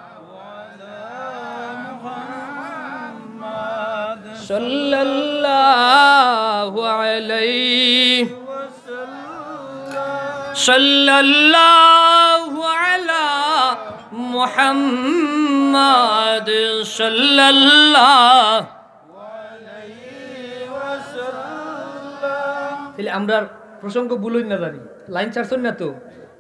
সাল্লাল্লাহু আলাইহি, সাল্লাল্লাহু আলা মুহাম্মাদ, সাল্লাল্লাহু। তাইলে আমরার প্রসঙ্গ ভুল অইন না জানি, লাইন ছাড়ছইন না তো?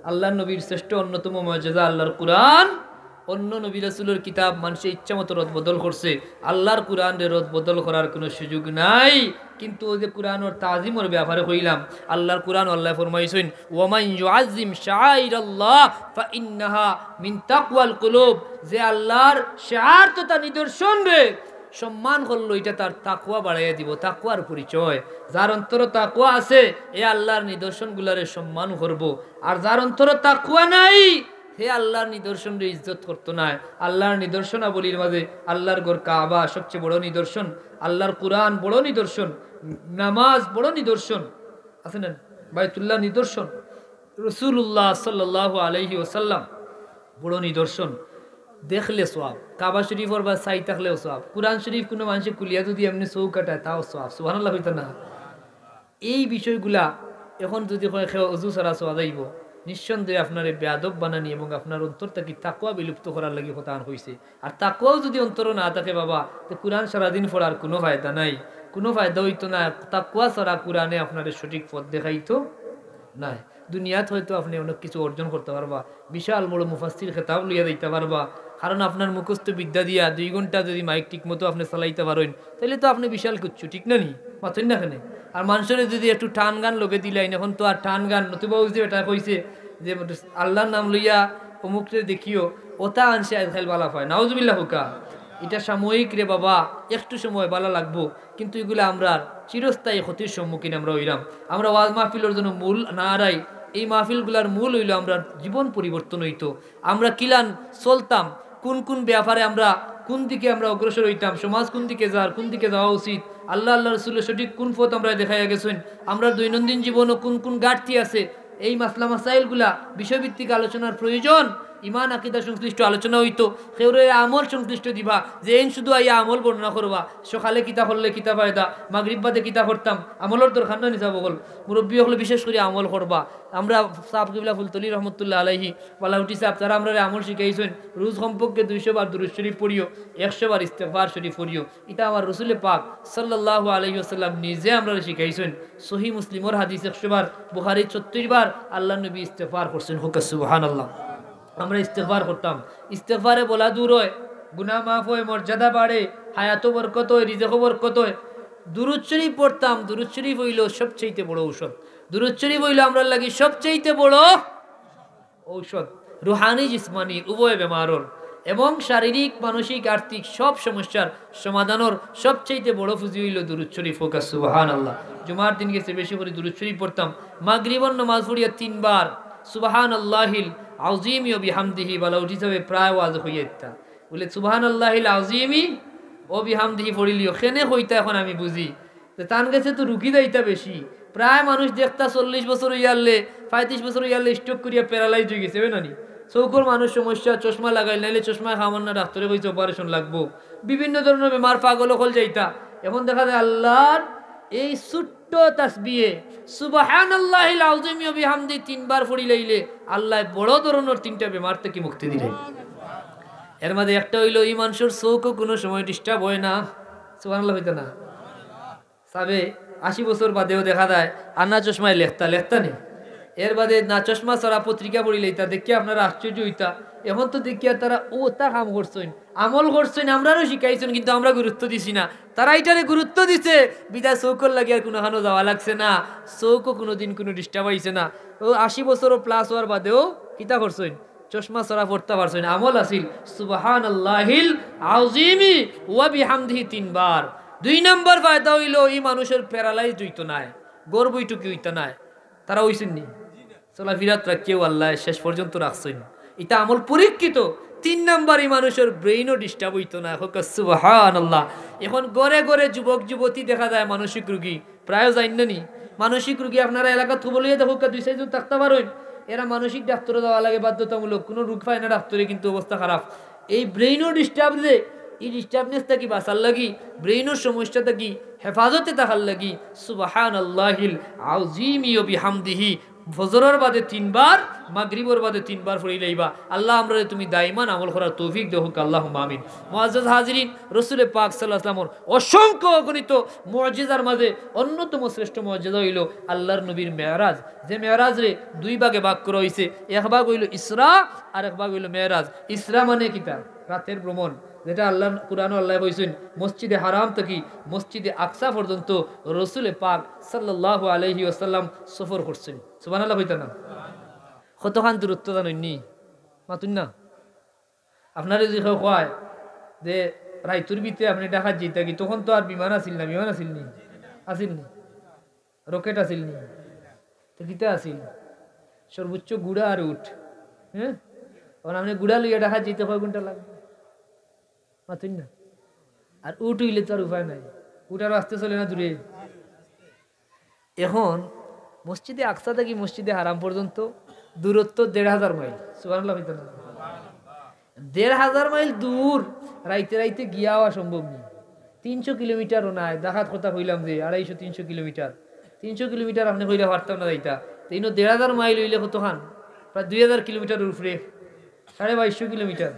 আল্লাহর নবীর শ্রেষ্ঠ অন্যতম মুজিজা আল্লাহর কুরআন। অন্য নবী রাসূলর কিতাব মানষে ইচ্ছা মতো রদ বদল করছে, আল্লাহর কুরআনরে রদ বদল করার কুনু সুযোগ নাই। কিন্তু অউ যে কুরআনর তাজিমর ব্যাপারে কইলাম, আল্লাহর কুরআনো আল্লায় ফরমাইছইন, "ওয়া মান ইউআজ্জিম শাআইরাল্লাহ ফাইন্নাহা মিন তাকওয়াল কুলুব।" যে আল্লাহর শিআর তথা নিদর্শনরে সম্মান করলো, ইটা তার তাকওয়া বাড়াইয়া দিবো, তাকওয়ার পরিচয়। যার অন্তরো তাকওয়া আছে, হে আল্লাহর নিদর্শনগুলারে সম্মান করবো, আর যার অন্তরো তাকওয়া নাই, হে আল্লাহর নিদর্শনরে ইজ্জত করতো নায়। আল্লাহর নিদর্শনাবলীর মাঝে আল্লাহর ঘর কাবা সবচেয়ে বড় নিদর্শন, আল্লাহর কুরআন বড় নিদর্শন, নামাজ বড় নিদর্শন, আছে না? বাইতুল্লাহ নিদর্শন, রাসূলুল্লাহ সাল্লাল্লাহু আলাইহি ওয়াসাল্লাম বড় নিদর্শন। দেখলে সওয়াব, কাবা শরীফর বায় চাই থাকলেও সওয়াব। কুরআন শরীফ কুনু মানষে খুলিয়া যুদি এমনে চউখ আটায়, তাও সওয়াব। সুবহানাল্লাহ কইতা না? এই বিষয়গুলা এখন যুদি কয় কেউ অজু ছাড়া ছোঁয়া যাইবো, নিঃসন্দেহে আপনারে বেয়াদব বানানি এবং আপনার অন্তর থাকি তাকওয়া বিলুপ্ত করার লাগি কথাখান কইছে। আর তাকওয়াও যুদি অন্তরো না থাকে বাবা, তে কুরআন সারাদিন পড়ার কুনু ফায়দা নাই, কুনু ফায়দা অইতো না। তাকওয়া ছাড়া কুরআনে আপনারে সঠিক পথ দেখাইতো নায়। দুনিয়াত হয়তো আপনে অনেক কিছু অর্জন করতা পারবা, বিশাল বড় মুফাসসির খেতাব লইয়া যাইতা পারবা, কারণ আপনার মুখস্থ বিদ্যা দিয়া দুই ঘন্টা যুদি মাইক ঠিক মতো আপনে চালাইতা পারইন, তাইলে তো আপনে বিশাল কিচ্ছু, ঠিক না নি? মাতইন না কেনে? আর মানষরে যুদি একটু টান গান লগে দিলাইন, এখন তো আর টান গান, নতুবা অউ যে বেটায় কইছে যে আল্লাহর নাম লইয়া অমুকরে দেখিও, অতা মানষে আইজকাইল বালা পায়। নাউজুবিল্লাহ কউক্কা। ইটা সাময়িক রে বাবা, একটু সময় বালা লাগবো, কিন্তু ইগুলা আমরার চিরস্থায়ী ক্ষতির সম্মুখীন আমরা অইরাম। আমরা ওয়াজ মাহফিলর জন্য মূল না আরাই, এই মাহফিলগুলার মূল অইলো আমরার জীবন পরিবর্তন অইতো। আমরা কিলান চলতাম, কুন কুন ব্যাপারে আমরা কুন দিকে আমরা অগ্রসর অইতাম, সমাজ কুন দিকে যার, কুন দিকে যাওয়া উচিত, আল্লাহ, আল্লাহর রাসূলে সঠিক কুন পথ আমরারে দেখাইয়া গেছইন, আমরার দৈনন্দিন জীবনো কুন কুন ঘাটতি আছে, এই মাসলা মাসাইলগুলা বিষয়ভিত্তিক আলোচনার প্রয়োজন। ইমান আকিদা সংশ্লিষ্ট আলোচনা অইতো, কেউরে আমল সংশ্লিষ্ট দিবা, যে এইন শুধু আইয়া আমল বর্ণনা করবা, সকালে কিতা করলে কিতা ফায়দা, মাগরিব বাদে কিতা করতাম, আমলর দরকার না নি সাব অকল, মুরব্বি অকলে বিশেষ করি আমল করবা। আমরা সাব কিবলা ফুলতলি রহমতুল্লাহ আলাইহি, বালাউটি সাব, তারা আমরারে আমল শিখাইছইন, রোজ কমপক্ষে দুইশো বার দুরূদ শরীফ পড়িও, একশো বার ইস্তেগফার শরীফ পড়িও। ইটা আমার রসুলে পাক সাল্লাল্লাহু আলাইহি ওয়াসাল্লাম নিজে আমরারে শিখাইছইন। সহিহ মুসলিমর হাদিস একশো বার, বুখারীত ছত্রিশ বার আল্লাহর নবী ইস্তেগফার করছইন। কউক্কা সুবহানাল্লাহ। আমরা ইস্তেগফার করতাম, ইস্তেগফারে বলা দূর অয়, গুনাহ মাফ অয়, মর্যাদা বাড়ে, হায়াতো বরকত অয়, রিজেকো বরকত অয়। দুরূদ শরীফ পড়তাম, দুরূদ শরীফ অইলো সবচাইতে বড় ঔষধ। দুরূদ শরীফ অইলো আমরার লাগি সবচাইতে বড় ঔষধ, রুহানি, জিসমানি উভয় বেমারর এবং শারীরিক, মানসিক, আর্থিক সব সমস্যার সমাধানর সবচাইতে বড় পুঁজি অইলো দুরূদ শরীফ। কউক্কা সুবহানাল্লাহ। জুমার দিন গেছে বেশি করি দুরূদ শরীফ পড়তাম। মাগরিবর নামাজ পড়িয়া তিনবার সুবহানাল্লাহিল আযীমি ওয়া বিহামদিহি, বালাউটি সাবে প্রায় ওয়াজ কইয়া দিতা। বলে, "সুবহানাল্লাহিল আযীমি ওয়া বিহামদিহি পড়িলিও।" কেনে কইতা এখন আমি বুঝি। তে তান গেছে তো রুগী যাইতা বেশি। প্রায় মানুষ দেখতা চল্লিশ বছর অইয়ারলে, পঁয়ত্রিশ বছর অইয়ারলে stroke করিয়া paralyzed অইগেছে, অয় না নি? চউখর মানুষ সমস্যা, চশমা লাগাইল, নাইলে চশমায় কাম অর না, ডাক্তরে কইছে operation লাগবো। বিভিন্ন ধরনর বেমার, পাগল অকল যাইতা। এখন দেখা যায় আল্লাহর এই ছোট্ট তাসবিহে সুবহানাল্লাহিল আযীমি ওয়া বিহামদি তিনবার পড়িলাইলে আল্লায় বড় ধরনর তিনটা বেমার থাকি মুক্তি দিলে। এর মাঝে একটা অইলো, ই মানষর চউখও কুনু সময় disturb অয় না। সুবহানাল্লাহ কইতা না? সাবে আশি বছর বাদেও দেখা যায় আনা চশমায় লেখতা, লেখতা নি। এর বাদে না চশমা ছাড়া পত্রিকা পড়িলাইতা, দেখিয়া আপনারা আশ্চর্য অইতা। এখন তো দেখিয়া তারা অতা কাম করছইন, আমল করছইন, আমরারেও শিখাইছইন, কিন্তু আমরা গুরুত্ব দিছি না। তারা ইটারে গুরুত্ব দিছে, বিধায় চউখর লাগি আর কুনুখানো যাওয়া লাগছে না। চউখও কুনুদিন কুনু disturb অইছে না। অউ আশি বছরও plus অওয়ার বাদেও কিতা করছইন? চশমা ছাড়া পড়তা পারছইন। আমল আছিল সুবহানাল্লাহিল আযীমি ওয়া বিহামদিহি তিনবার। দুই নম্বর ফায়দা অইলো, ই মানষর paralyzed অইতো নায়, ঘর বৈঠকি অইতো নায়। তারা অইছইন নি? চলাফিরাত রাখিয়াও আল্লায় শেষ পর্যন্ত রাখছইন। ইটা আমল পরীক্ষিত। তিন নম্বর, ই মানষর brain-ও disturb অইতো নায়। কউক্কা সুবহানাল্লাহ। এখন ঘরে ঘরে যুবক যুবতী দেখা যায় মানসিক রুগী, প্রায় যাইন না নি? মানসিক রুগী আপনারা এলাকাত খবর লইয়া দেখউক্কা, দুই চাইরজন থাকতা পারইন। এরা মানসিক ডাক্তরো যাওয়া লাগে বাধ্যতামূলক, কুনু রোগ পায় না ডাক্তরে, কিন্তু অবস্থা খারাপ। এই brain-ও disturb যে, ই disturbance থাকি বাঁচার লাগি, brain-র সমস্যা থাকি হেফাজতে থাকার লাগি সুবহানাল্লাহিল আযীমি ওয়া বিহামদিহি ফজরর বাদে তিনবার, মাগরিবর বাদে তিনবার পড়িলাইবা। আল্লাহ আমরারে তুমি দাইমান আমল করার তৌফিক দেও, কউক্কা আল্লাহুম্মা আমিন। মুআজ্জাজ হাজিরিন, রসুলে পাক সাল্লাল্লাহু আলাইহি ওয়াসাল্লামর অসংখ্য অগণিত মুজিজার মাঝে অন্যতম শ্রেষ্ঠ মুজিজা অইলো আল্লাহর নবীর মেরাজ। যে মেরাজরে দুই ভাগে ভাগ করা অইছে, এক ভাগ অইলো ইসরা আর এক ভাগ অইলো মেরাজ। ইসরা মানে কিতা? রাতের ভ্রমণ, যেটা আল্লাহ, কুরআনো আল্লায় কইছইন, মসজিদে হারাম থাকি মসজিদে আকসা পর্যন্ত রসুলে পাক সাল্লাল্লাহু আলাইহি ওয়াসাল্লাম সফর করছইন। সুবহানাল্লাহ কইতা না? কতখান দূরত্ব জানইন নি? মাতুন না। আপনারে যদি কেউ কয় যে রাইতর ভিতরে আপনে ঢাকাত যাইতা গি, তখন তো আর বিমান আছিল না, বিমান আছিল নি? আছিল নি? রকেট আছিল নি? তো কিতা আছিল? সর্বোচ্চ ঘুড়া আর উট। হ্যাঁ, এখন আপনে ঘুড়া লইয়া ঢাকাত যাইতে কয় ঘন্টা লাগবো? মাতুন না। আর উট অইলে তো আর উপায় নাই, উট আর আস্তে চলে না, দূরে। এখন মসজিদে আকসা থাকি মসজিদে হারাম পর্যন্ত দূরত্ব দেড় হাজার মাইল। সুবহানাল্লাহ কইতা না? দেড় হাজার মাইল দূর, রাইতে রাইতে গিয়া আওয়া সম্ভব নি। তিনশো কিলোমিটারও নায়, ঢাকাত কথা কইলাম যে আড়াইশো তিনশো কিলোমিটার, তিনশো কিলোমিটার আপনে কইলে পারতাম না যাইতা। তো ইনো দেড় হাজার মাইল অইলে কতখান? প্রায় দুই হাজার কিলোমিটারর উপরে, সাড়ে বাইশশো কিলোমিটার।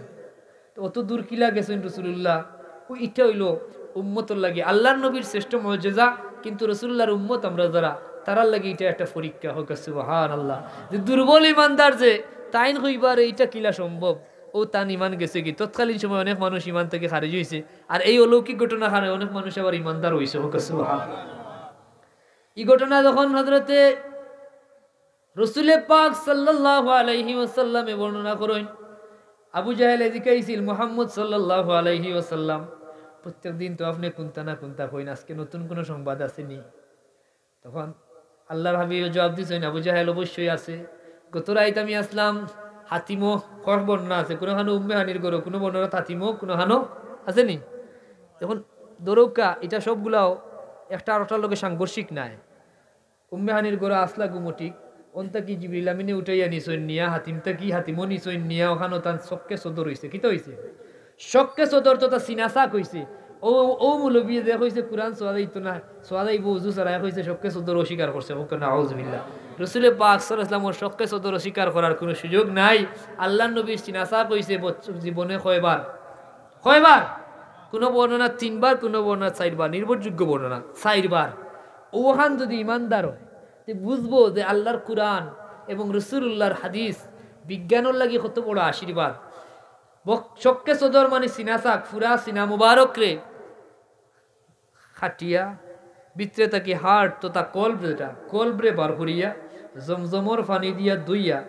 তো অত দূর কিলা গেছইন রসুলুল্লাহ? অউ ইটা অইলো উম্মতর লাগি আল্লাহর নবীর শ্রেষ্ঠ মুজিজা, কিন্তু রসুলুল্লাহর উম্মত আমরা যারা, তারার লাগি ইটা একটা পরীক্ষা। কউক্কা সুবহানাল্লাহ। যে দুর্বল ইমানদার যে, তাইন কইবা রে ইটা কিলা সম্ভব? অউ তান ইমান গেছে গি। তৎকালীন সময় অনেক মানুষ ইমান থাকি খারিজ অইছে, আর এই অলৌকিক ঘটনার কারণে অনেক মানুষ আবার ইমানদার অইছে। কউক্কা সুবহানাল্লাহ। ই ঘটনা যখন হযরতে রসুলে পাক সাল্লাল্লাহু আলাইহি ওয়াসাল্লামে বর্ণনা করইন, আবু জাহেলে জিকাইছিল, "মুহাম্মদ সাল্লাল্লাহু আলাইহি ওয়াসাল্লাম, প্রত্যেক দিন তো আপনে কুন্তা না কুন্তা কইন, আজকে নতুন কুনু সংবাদ আছে নি?" তখন আল্লাহর হাবিবে জবাব দিছইন, "আবু জাহেল, অবশ্যই আছে। গত রাইত আমি আছলাম হাতিমো, কয়েক বর্ণনা আছে, কুনুখানো উম্মে হানির ঘরো, কুনু বর্ণনাত হাতিমো, কুনুখানো আছে নি?" এখন ধরউক্কা, ইটা সবগুলাও একটা আরোটার লগে সাংঘর্ষিক নায়। উম্মে হানির ঘরো আছলা ঘুমো ঠিক, অন থাকি জিবরিল আমিনে উঠাইয়া নিছইন নিয়া, হাতিম থাকি হাতিমো নিছইন নিয়া, অখানো তান শক্কে সদর অইছে। কিতা অইছে? শক্কে সদর তো তার সিনা চাক অইছে। অউ, অউ মৌলবীয়ে যে কইছে কুরআন ছোঁয়া যাইতো না, ছোঁয়া যাইবো অজু ছাড়া, এ কইছে শক্কে সদর অস্বীকার করছে। কউক্কা নাউজুবিল্লাহ। রসুলে পাক সাল্লাল্লাহু আলাইহি ওয়াসাল্লামর শক্কে সদর অস্বীকার করার কুনু সুযোগ নাই। আল্লাহর নবীর সিনা চাক অইছে বছ-, জীবনে কয়বার? কয়বার? কুনু বর্ণনা তিনবার, কুনু বর্ণনা চাইরবার, নির্ভরযোগ্য বর্ণনা, চাইরবার। অউখান যদি ইমানদার অয়, তে বুঝবো যে আল্লাহর কুরআন এবং রসুলুল্লাহর হাদিস বিজ্ঞানর লাগি কত বড় আশীর্বাদ। বক-, শক্কে সদর মানে সিনা চাক, পুরা সিনা মুবারকরে কাটিয়া, ভিতরে থাকি heart তথা কলব যেটা, কলবরে বার করিয়া, জমজমর পানি দিয়া ধুইয়া,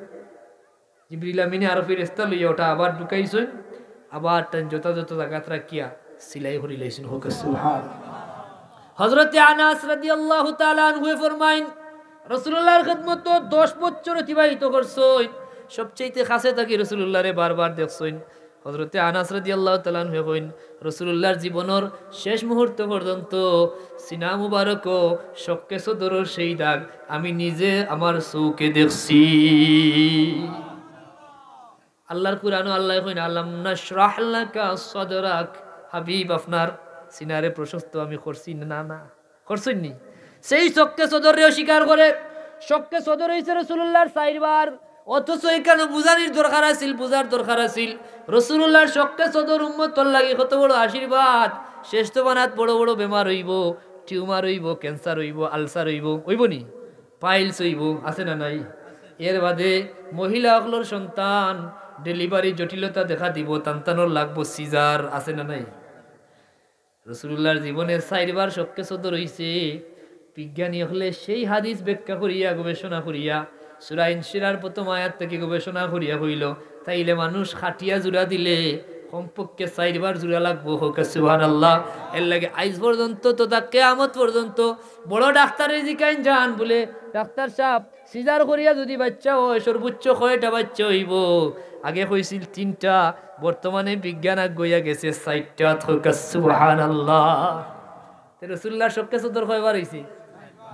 জিবরিল আমিনে আরো ফেরেশতা লইয়া ওটা আবার ঢুকাইছইন, আবার তান যথাযথ জাগাত রাখিয়া সিলাই করিলাইছইন। কউক্কা সুবহান। হযরতে আনাস রাদিয়াল্লাহু তাআলা আনহুয়ে ফরমাইন, রাসূলুল্লাহর খেদমতো দশ বছর অতিবাহিত করছইন, সবচাইতে কাছে থাকি রাসূলুল্লাহরে বারবার দেখছইন। হযরতে আনাস রাদিয়াল্লাহু তাআলা আনহুয়ে কইন, রাসূলুল্লাহর জীবনর শেষ মুহূর্ত পর্যন্ত সিনা মুবারকো শক্কে সদরর সেই দাগ আমি নিজে আমার চউখে দেখছি। আল্লাহর কুরআনো আল্লায় কইন, "আলাম নাশরাহ লাকা সাদরাক", হাবিব, আপনার সিনারে প্রশস্ত আমি করছি না, না, করছইন নি? সেই শক্কে সদররে অস্বীকার করে। শক্কে সদর অইছে রসুলুল্লাহর চাইরবার, অথচ এখানো বুঝানির দরকার আছিল, বুঝার দরকার আছিল। রসুলুল্লাহর শক্কে সদর উম্মতর লাগি কত বড় আশীর্বাদ। শেষতমানাত বড় বড় বেমার অইবো, টিউমার অইবো, ক্যান্সার অইবো, আলসার অইবো, অইবো নি? পাইলস অইবো, আছে না নাই? এর বাদে মহিলা অকলর সন্তান ডেলিভারি জটিলতা দেখা দিবো, তানতানোর লাগবো সিজার, আছে না নাই? রসুলুল্লাহর জীবনে চাইরবার শক্কে সদর অইছে। বিজ্ঞানী অকলে সেই হাদিস ব্যাখ্যা করিয়া, গবেষণা করিয়া, সূরা ইনশিরার প্রথম আয়াত থাকি গবেষণা করিয়া কইলো, তাইলে মানুষ খাটিয়া জুড়া দিলে কমপক্ষে চাইরবার জুড়া লাগবো। কউক্কা সুবহানাল্লাহ। এর লাগি আইজ পর্যন্ত তথা কিয়ামত পর্যন্ত বড় ডাক্তারে জিকাইন যান বুলে, "ডাক্তার সাব, সিজার করিয়া যুদি বাইচ্চা অয়, সর্বোচ্চ কয়টা বাইচ্চা অইবো?" আগে কইছিল তিনটা, বর্তমানে বিজ্ঞান আগুয়াইয়া গেছে চাইরটাত। কউক্কা সুবহানাল্লাহ। তে রসুলুল্লাহর শক্কে সদর কয়বার অইছে?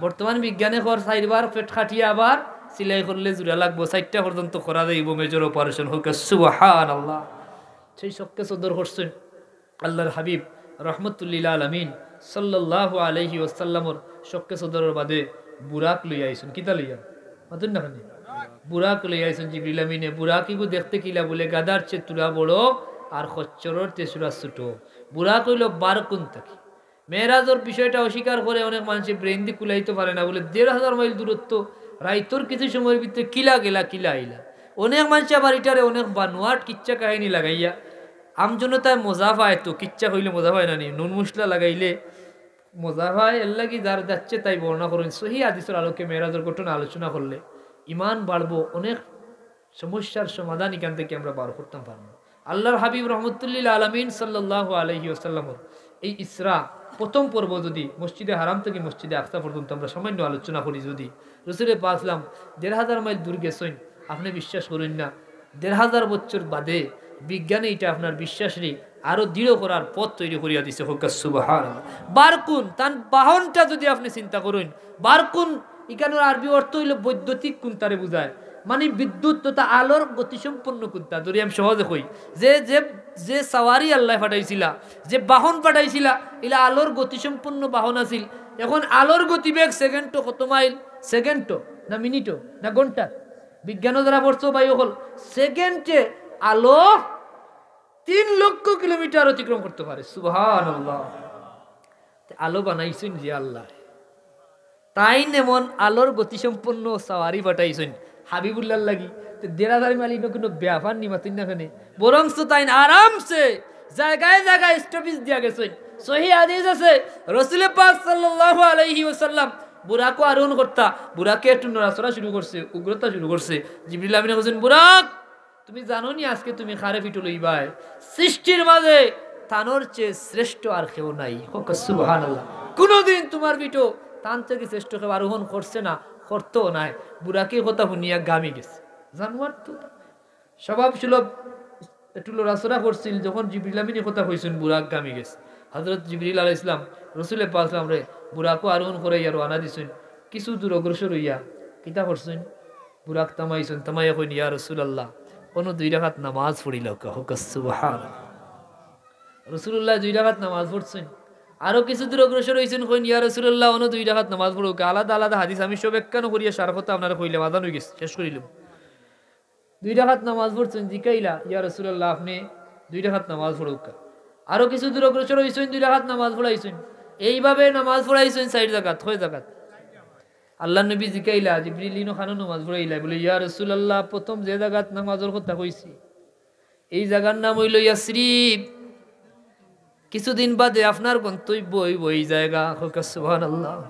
বর্তমান বিজ্ঞানে কর চাইরবার পেট কাটিয়া আবার সিলাই করলে জুড়া লাগবো, চাইরটা পর্যন্ত করা যাইবো মেজর অপারেশন। কউক্কা সুবহানাল্লাহ। সেই শক্কে সদর করছইন আল্লাহর হাবিব রহমতুল্লিল আলামিন সাল্লাল্লাহু আলাইহি ওয়াসাল্লামর শক্কে সদরর বাদে বুরাক লইয়া আইছইন। কিতা লইয়া? মাতুন না খানি। বুরাক লইয়া আইছইন জিবরিল আমিনে। বুরাক ইগু দেখতে কিলা বুলে? গাধার চেয়ে তুরা বড় আর খচ্চরর চেয়ে তুরা ছোট। বুরাক অইলো বারকুন থাকি। মেরাজর বিষয়টা অস্বীকার করে অনেক মানষে, ব্রেইন দি কুলাইতো পারে না বুলে, দেড় হাজার মাইল দূরত্ব, রাইতর কিছু সময়র ভিতরে কিলা গেলা, কিলা আইলা। অনেক মানষে আবার ইটারে অনেক বানোয়াট কিচ্ছা কাহিনী লাগাইয়া আমজনতায় মজা পায়, তো কিচ্ছা কইলে মজা পায় না নি, নুন মশলা লাগাইলে মজা পায়, এর লাগি যার যাচ্ছে তাই বর্ণনা করইন। সহি হাদিসর আলোকে মেরাজর ঘটনা আলোচনা করলে ইমান বাড়বো, অনেক সমস্যার সমাধান ইখান থাকি আমরা বার করতাম পারবো। আল্লাহর হাবিব রহমতুল্লিল আলামিন সাল্লাল্লাহু আলাইহি ওয়াসাল্লামর এই ইসরা প্রথম পর্ব যুদি মসজিদে হারাম থাকি মসজিদে আকসা পর্যন্ত আমরা সামান্য আলোচনা করি, যুদি রসুলে পাক সাল্লাম দেড় হাজার মাইল দূর গেছইন, আপনে বিশ্বাস করইন না, দেড় হাজার বছর বাদে বিজ্ঞানে ইটা আপনার বিশ্বাসরে আরো দৃঢ় করার পথ তৈরি করিয়া দিছে। কউক্কা সুবহানাল্লাহ। বারকুন, তান বাহনটা যুদি আপনে চিন্তা করইন, বারকুন ইখানোর আরবি অর্থ অইলো বৈদ্যুতিক কুন্তারে বুঝায়, মানে বিদ্যুৎ তথা আলোর গতিসম্পন্ন কুন্তা। ধরি আমি সহজে কই, যে, যে, যে সাওয়ারি আল্লায় পাঠাইছিলা, যে বাহন পাঠাইছিলা, ইলা আলোর গতিসম্পন্ন বাহন আছিল। এখন আলোর গতিবেগ সেকেন্ডো কত মাইল? সেকেন্ডো না মিনিটো না ঘন্টা? বিজ্ঞানো যারা পড়ছো ভাই অকল, সেকেন্ডে আলো তিন লক্ষ কিলোমিটার অতিক্রম করতে পারে। সুবহানাল্লাহ। তে আলো বানাইছইন যে আল্লায়, তাইন এমন আলোর গতিসম্পন্ন সাওয়ারি পাঠাইছইন হাবিবুল্লাহর লাগি। তে দেড় হাজার মাইল ইনো কুনু ব্যাপার নি, মাতুন না খানি। বরঞ্চ তাইন আরামসে জাগায় জাগায় স্টপেজ দিয়া গেছইন। সহি হাদিস আছে, রসুলে পাক সাল্লাল্লাহু আলাইহি ওয়াসাল্লাম বুরাকো আরোহণ করতা, বুরাকে একটু নড়াচড়া শুরু করছে, উগ্রতা শুরু করছে। জিবরিল আমিনে কইছইন, "বুরাক, তুমি জানো নি আজকে তুমি কারে পিঠো লইবায়? সৃষ্টির মাঝে তানর চেয়ে শ্রেষ্ঠ আর কেউ নাই।" কউক্কা সুবহানাল্লাহ। কুনুদিন তুমার পিঠো তান থাকি শ্রেষ্ঠ কেউ আরোহণ করছে না, করতেও নায়। বুরাকে কথা হুনিয়া গামি গেছে। জানোয়ার তো স্বভাব সুলভ, একটু লড়াচড়া করছিল, যখন জিবরিল আমিনে কথা কইছইন, বুরাক গামি গেছে। হযরত জিবরিল আলাইহিস সালাম রসুলে পাক সাল্লামরে বুরাকো আরোহণ করাইয়া রওয়ানা দিছইন। কিছু দূর অগ্রসর অইয়া কিতা করছইন? বুরাক থামাইছইন, থামাইয়া কইন, "ইয়া রাসূলুল্লাহ, অনো দুই রাকাত নামাজ পড়িলাউক্কা।" কউক্কা সুবহানাল্লাহ। রসুলুল্লায় দুই রাকাত নামাজ পড়ছইন। আরো কিছু দূর অগ্রসর অইছইন, কইন, "ইয়া রাসূলুল্লাহ, অনো দুই রাকাত নামাজ পড়উক্কা।" আলাদা আলাদা হাদিস, আমি সব একখানো করিয়া সার কথা আপনারে কইলাম, আজান অইগেছে, শেষ করিলাম। দুই রাকাত নামাজ পড়ছইন, জিকাইলা, "ইয়া রাসূলুল্লাহ, আপনে দুই রাকাত নামাজ পড়উক্কা।" আরো কিছু দূর অগ্রসর অইছইন, দুই রাকাত নামাজ পড়াইছইন। এইভাবে নামাজ পড়াইছইন চাইর জাগাত। কয় জাগাত? আল্লাহর নবী জিকাইলা, "জিবরিল, ইনো খানো নামাজ পড়াইলা?" বুলে, "ইয়া রাসূলুল্লাহ, প্রথম যে জাগাত নামাজর কথা কইছি, এই জাগার নাম অইলো ইয়াসরিব। কিছুদিন বাদে আপনার গন্তব্য অইবো এই জাগা।" কউক্কা সুবহানাল্লাহ।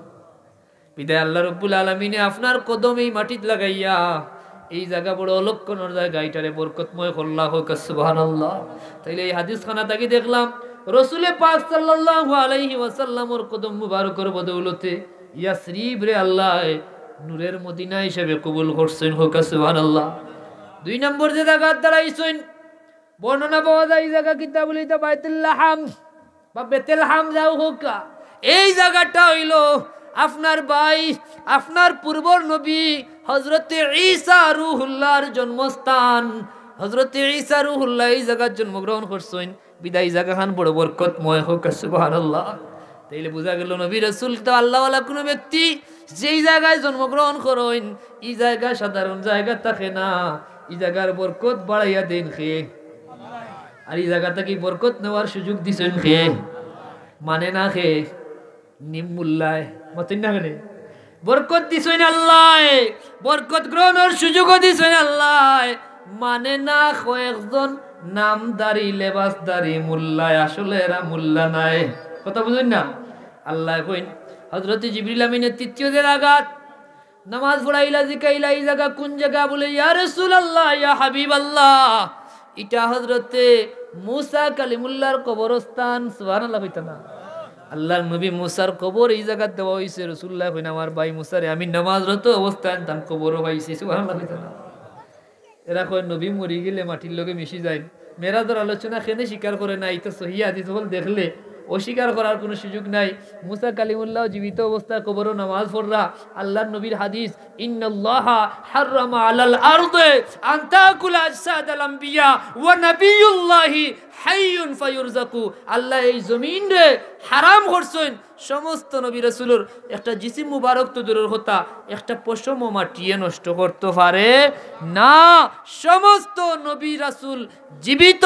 বিদায় আল্লাহ রব্বুল আলামিনে আপনার কদম এই মাটিত লাগাইয়া এই জাগা বড় অলক্ষণর জাগা, ইটারে বরকতময় করলা। কউক্কা সুবহানাল্লাহ। তাইলে এই হাদিস খানা থাকি দেখলাম, রসুলে পাক সাল্লাল্লাহু আলাইহি ওয়াসাল্লামর কদম মুবারকর বদৌলতে ইয়াসরিবরে আল্লায় নূরের মদিনা হিসাবে কবুল করছইন। কউক্কা সুবহানাল্লাহ। দুই নম্বর যে জাগাত দাঁড়াইছইন, বর্ণনা পাওয়া যায়, এই জাগা কিতা বুলে, ইটা বাইতুল লাহাম বা বেতেলহাম যাও কউক্কা। এই জাগাটা অইলো আপনার ভাই, আপনার পূর্বর নবী হযরতে ঈসা রুহুল্লাহর জন্মস্থান। হযরতে ঈসা রুহুল্লাহ এই জাগাত জন্মগ্রহণ করছইন। বিদায় জাগাখান বড় বরকতময়, কউক্কা সুবহানাল্লাহ। তাইলে বুঝা গেল নবী রাসূল তো আল্লাহওয়ালা কোনো ব্যক্তি যেই জাগায় জন্মগ্রহণ করইন, ই জাগা সাধারণ জাগা থাকে না, ই জাগার বরকত বাড়াইয়া দেইন কে? আর ই জাগা থাকি বরকত নেওয়ার সুযোগ দিছইন কে? মানে না কে? নিম মুল্লায়, মাতইন না কেনে? বরকত দিছইন আল্লায়, বরকত গ্রহণর সুযোগও দিছইন আল্লায়। মানে না কয়েকজন নামধারী, লেবাসধারী মুল্লায়, আসলে এরা মুল্লা নায়। কথা বুঝইন না? আল্লায় কইন, হযরতে জিবরিল আমিনে তৃতীয় যে জাগাত নামাজ পড়াইলা, জিকাইলা, "ই জাগা কুন জাগা?" বলে, "ইয়া রাসূলুল্লাহ, ইয়া হাবিবাল্লাহ, ইটা হযরতে মুসা কালিমুল্লাহর কবরস্থান।" সুবহানাল্লাহ কইতা না? আল্লাহর নবী মুসার কবর এই জাগাত দেওয়া অইছে। রাসূলুল্লায় কইন, "আমার ভাই মুসারে আমি নামাজরত অবস্থায় তান কবরও পাইছি।" সুবহানাল্লাহ কইতা না? এরা কয়, "নবী মরি গেলে মাটির লগে মিশি যাইন।" মেরাজর আলোচনা কেনে স্বীকার করে না, ইতা সহি হাদিস অকল দেখলে অস্বীকার করার কোনো সুযোগ নাই। মুসা কালিমুল্লাহ জীবিত অবস্থায় কবরো নামাজ পড়রা, আল্লাহর নবীর হাদিস, "ইন্নাল্লাহা হাররামা আলাল আরদে আন তাকুলা আজসাদাল আম্বিয়া ওয়া নাবিয়ুল্লাহি হাইয়ুন ফায়ুরজাকু।" আল্লায় এই জমিনরে হারাম করছইন সমস্ত নবী রাসূলর একটা জিসিম মুবারক তো দূরর কথা, একটা পশমও মাটিয়ে নষ্ট করতো পারে না। সমস্ত নবী রাসূল জীবিত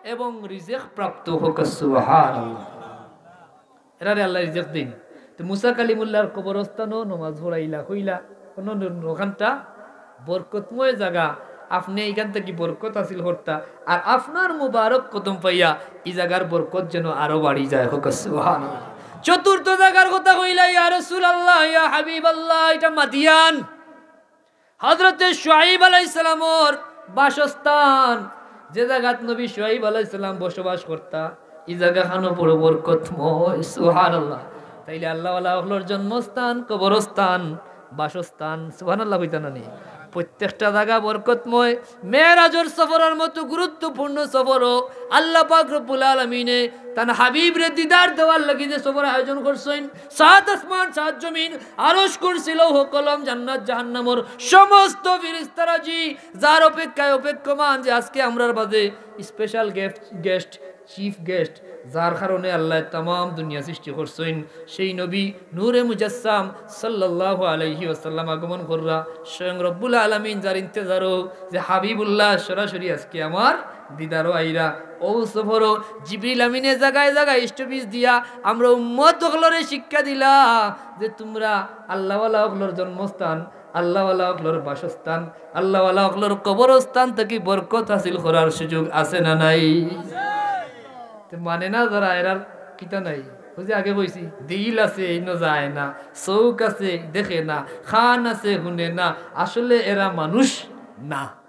এবং রিজেক প্রাপ্ত, কউক্কা সুবহানাল্লাহ। এরারে আল্লায় রিজেক দেইন। তো মুসা কালিমুল্লাহর কবরস্থানও নমাজ পড়াইলা, কইলা, অনো ন-, অখানটা বরকতময় জাগা, আপনে ইখান থাকি বরকত হাসিল করতা, আর আপনার মুবারক কদম পাইয়া ই জাগার বরকত যেন আরো বাড়ি যায়, কউক্কা সুবহানাল্লাহ। চতুর্থ জাগার কথা কইলা, "ইয়া রাসূলুল্লাহ, ইয়া হাবিবাল্লাহ, ইটা মাদিয়ান।" হযরতে শুআইব আলাইহিস সালামর বাসস্থান, যে জাগাত নবী শুআইব আলাইহিস সালাম বসবাস করতা, ই জাগাখানও বড় বরকতময়, সুবহানাল্লাহ। তাইলে আল্লাহওয়ালা অকলর জন্মস্থান, কবরস্থান, বাসস্থান, সুবহানাল্লাহ কইতা না নি? প্রত্যেকটা জাগা বরকতময়। মেরাজর সফরর মতো গুরুত্বপূর্ণ সফরও আল্লাহ পাক রব্বুল আলামিনে তান হাবিবরে দিদার দেওয়ার লাগি যে সফর আয়োজন করছইন, সাত আসমান, সাত জমিন, আরশ, কুরসি, লৌহ, কলম, জান্নাত, জাহান্নামর সমস্ত ফিরিস্তারাজি যার অপেক্ষায় অপেক্ষমান যে আজকে আমরার মাঝে special guest, guest, chief guest, যার কারণে আল্লায় তামাম দুনিয়া সৃষ্টি করছইন, সেই নবী নূরে মুজাসসাম সাল্লাল্লাহু আলাইহি ওয়াসাল্লাম আগমন কররা, স্বয়ং রব্বুল আলামিন যার ইন্তেজারও যে হাবিবুল্লাহ সরাসরি আজকে আমার দিদারও আইরা। অউ সফরও জিবরিল আমিনে জাগায় জাগায় স্টপেজ দিয়া আমরা উম্মত অকলরে শিক্ষা দিলা যে তুমরা আল্লাহওয়ালা অকলর জন্মস্থান, আল্লাহওয়ালা অকলর বাসস্থান, আল্লাহওয়ালা অকলর কবরস্থান থাকি বরকত হাসিল করার সুযোগ আছে না নাই? তে মানে না যারা, এরার কিতা নাই? ওই যে আগে কইছি, দিল আছে, ইনো যায় না, চউখ আছে, দেখে না, কান আছে, হুনে না, আসলে এরা মানুষ না।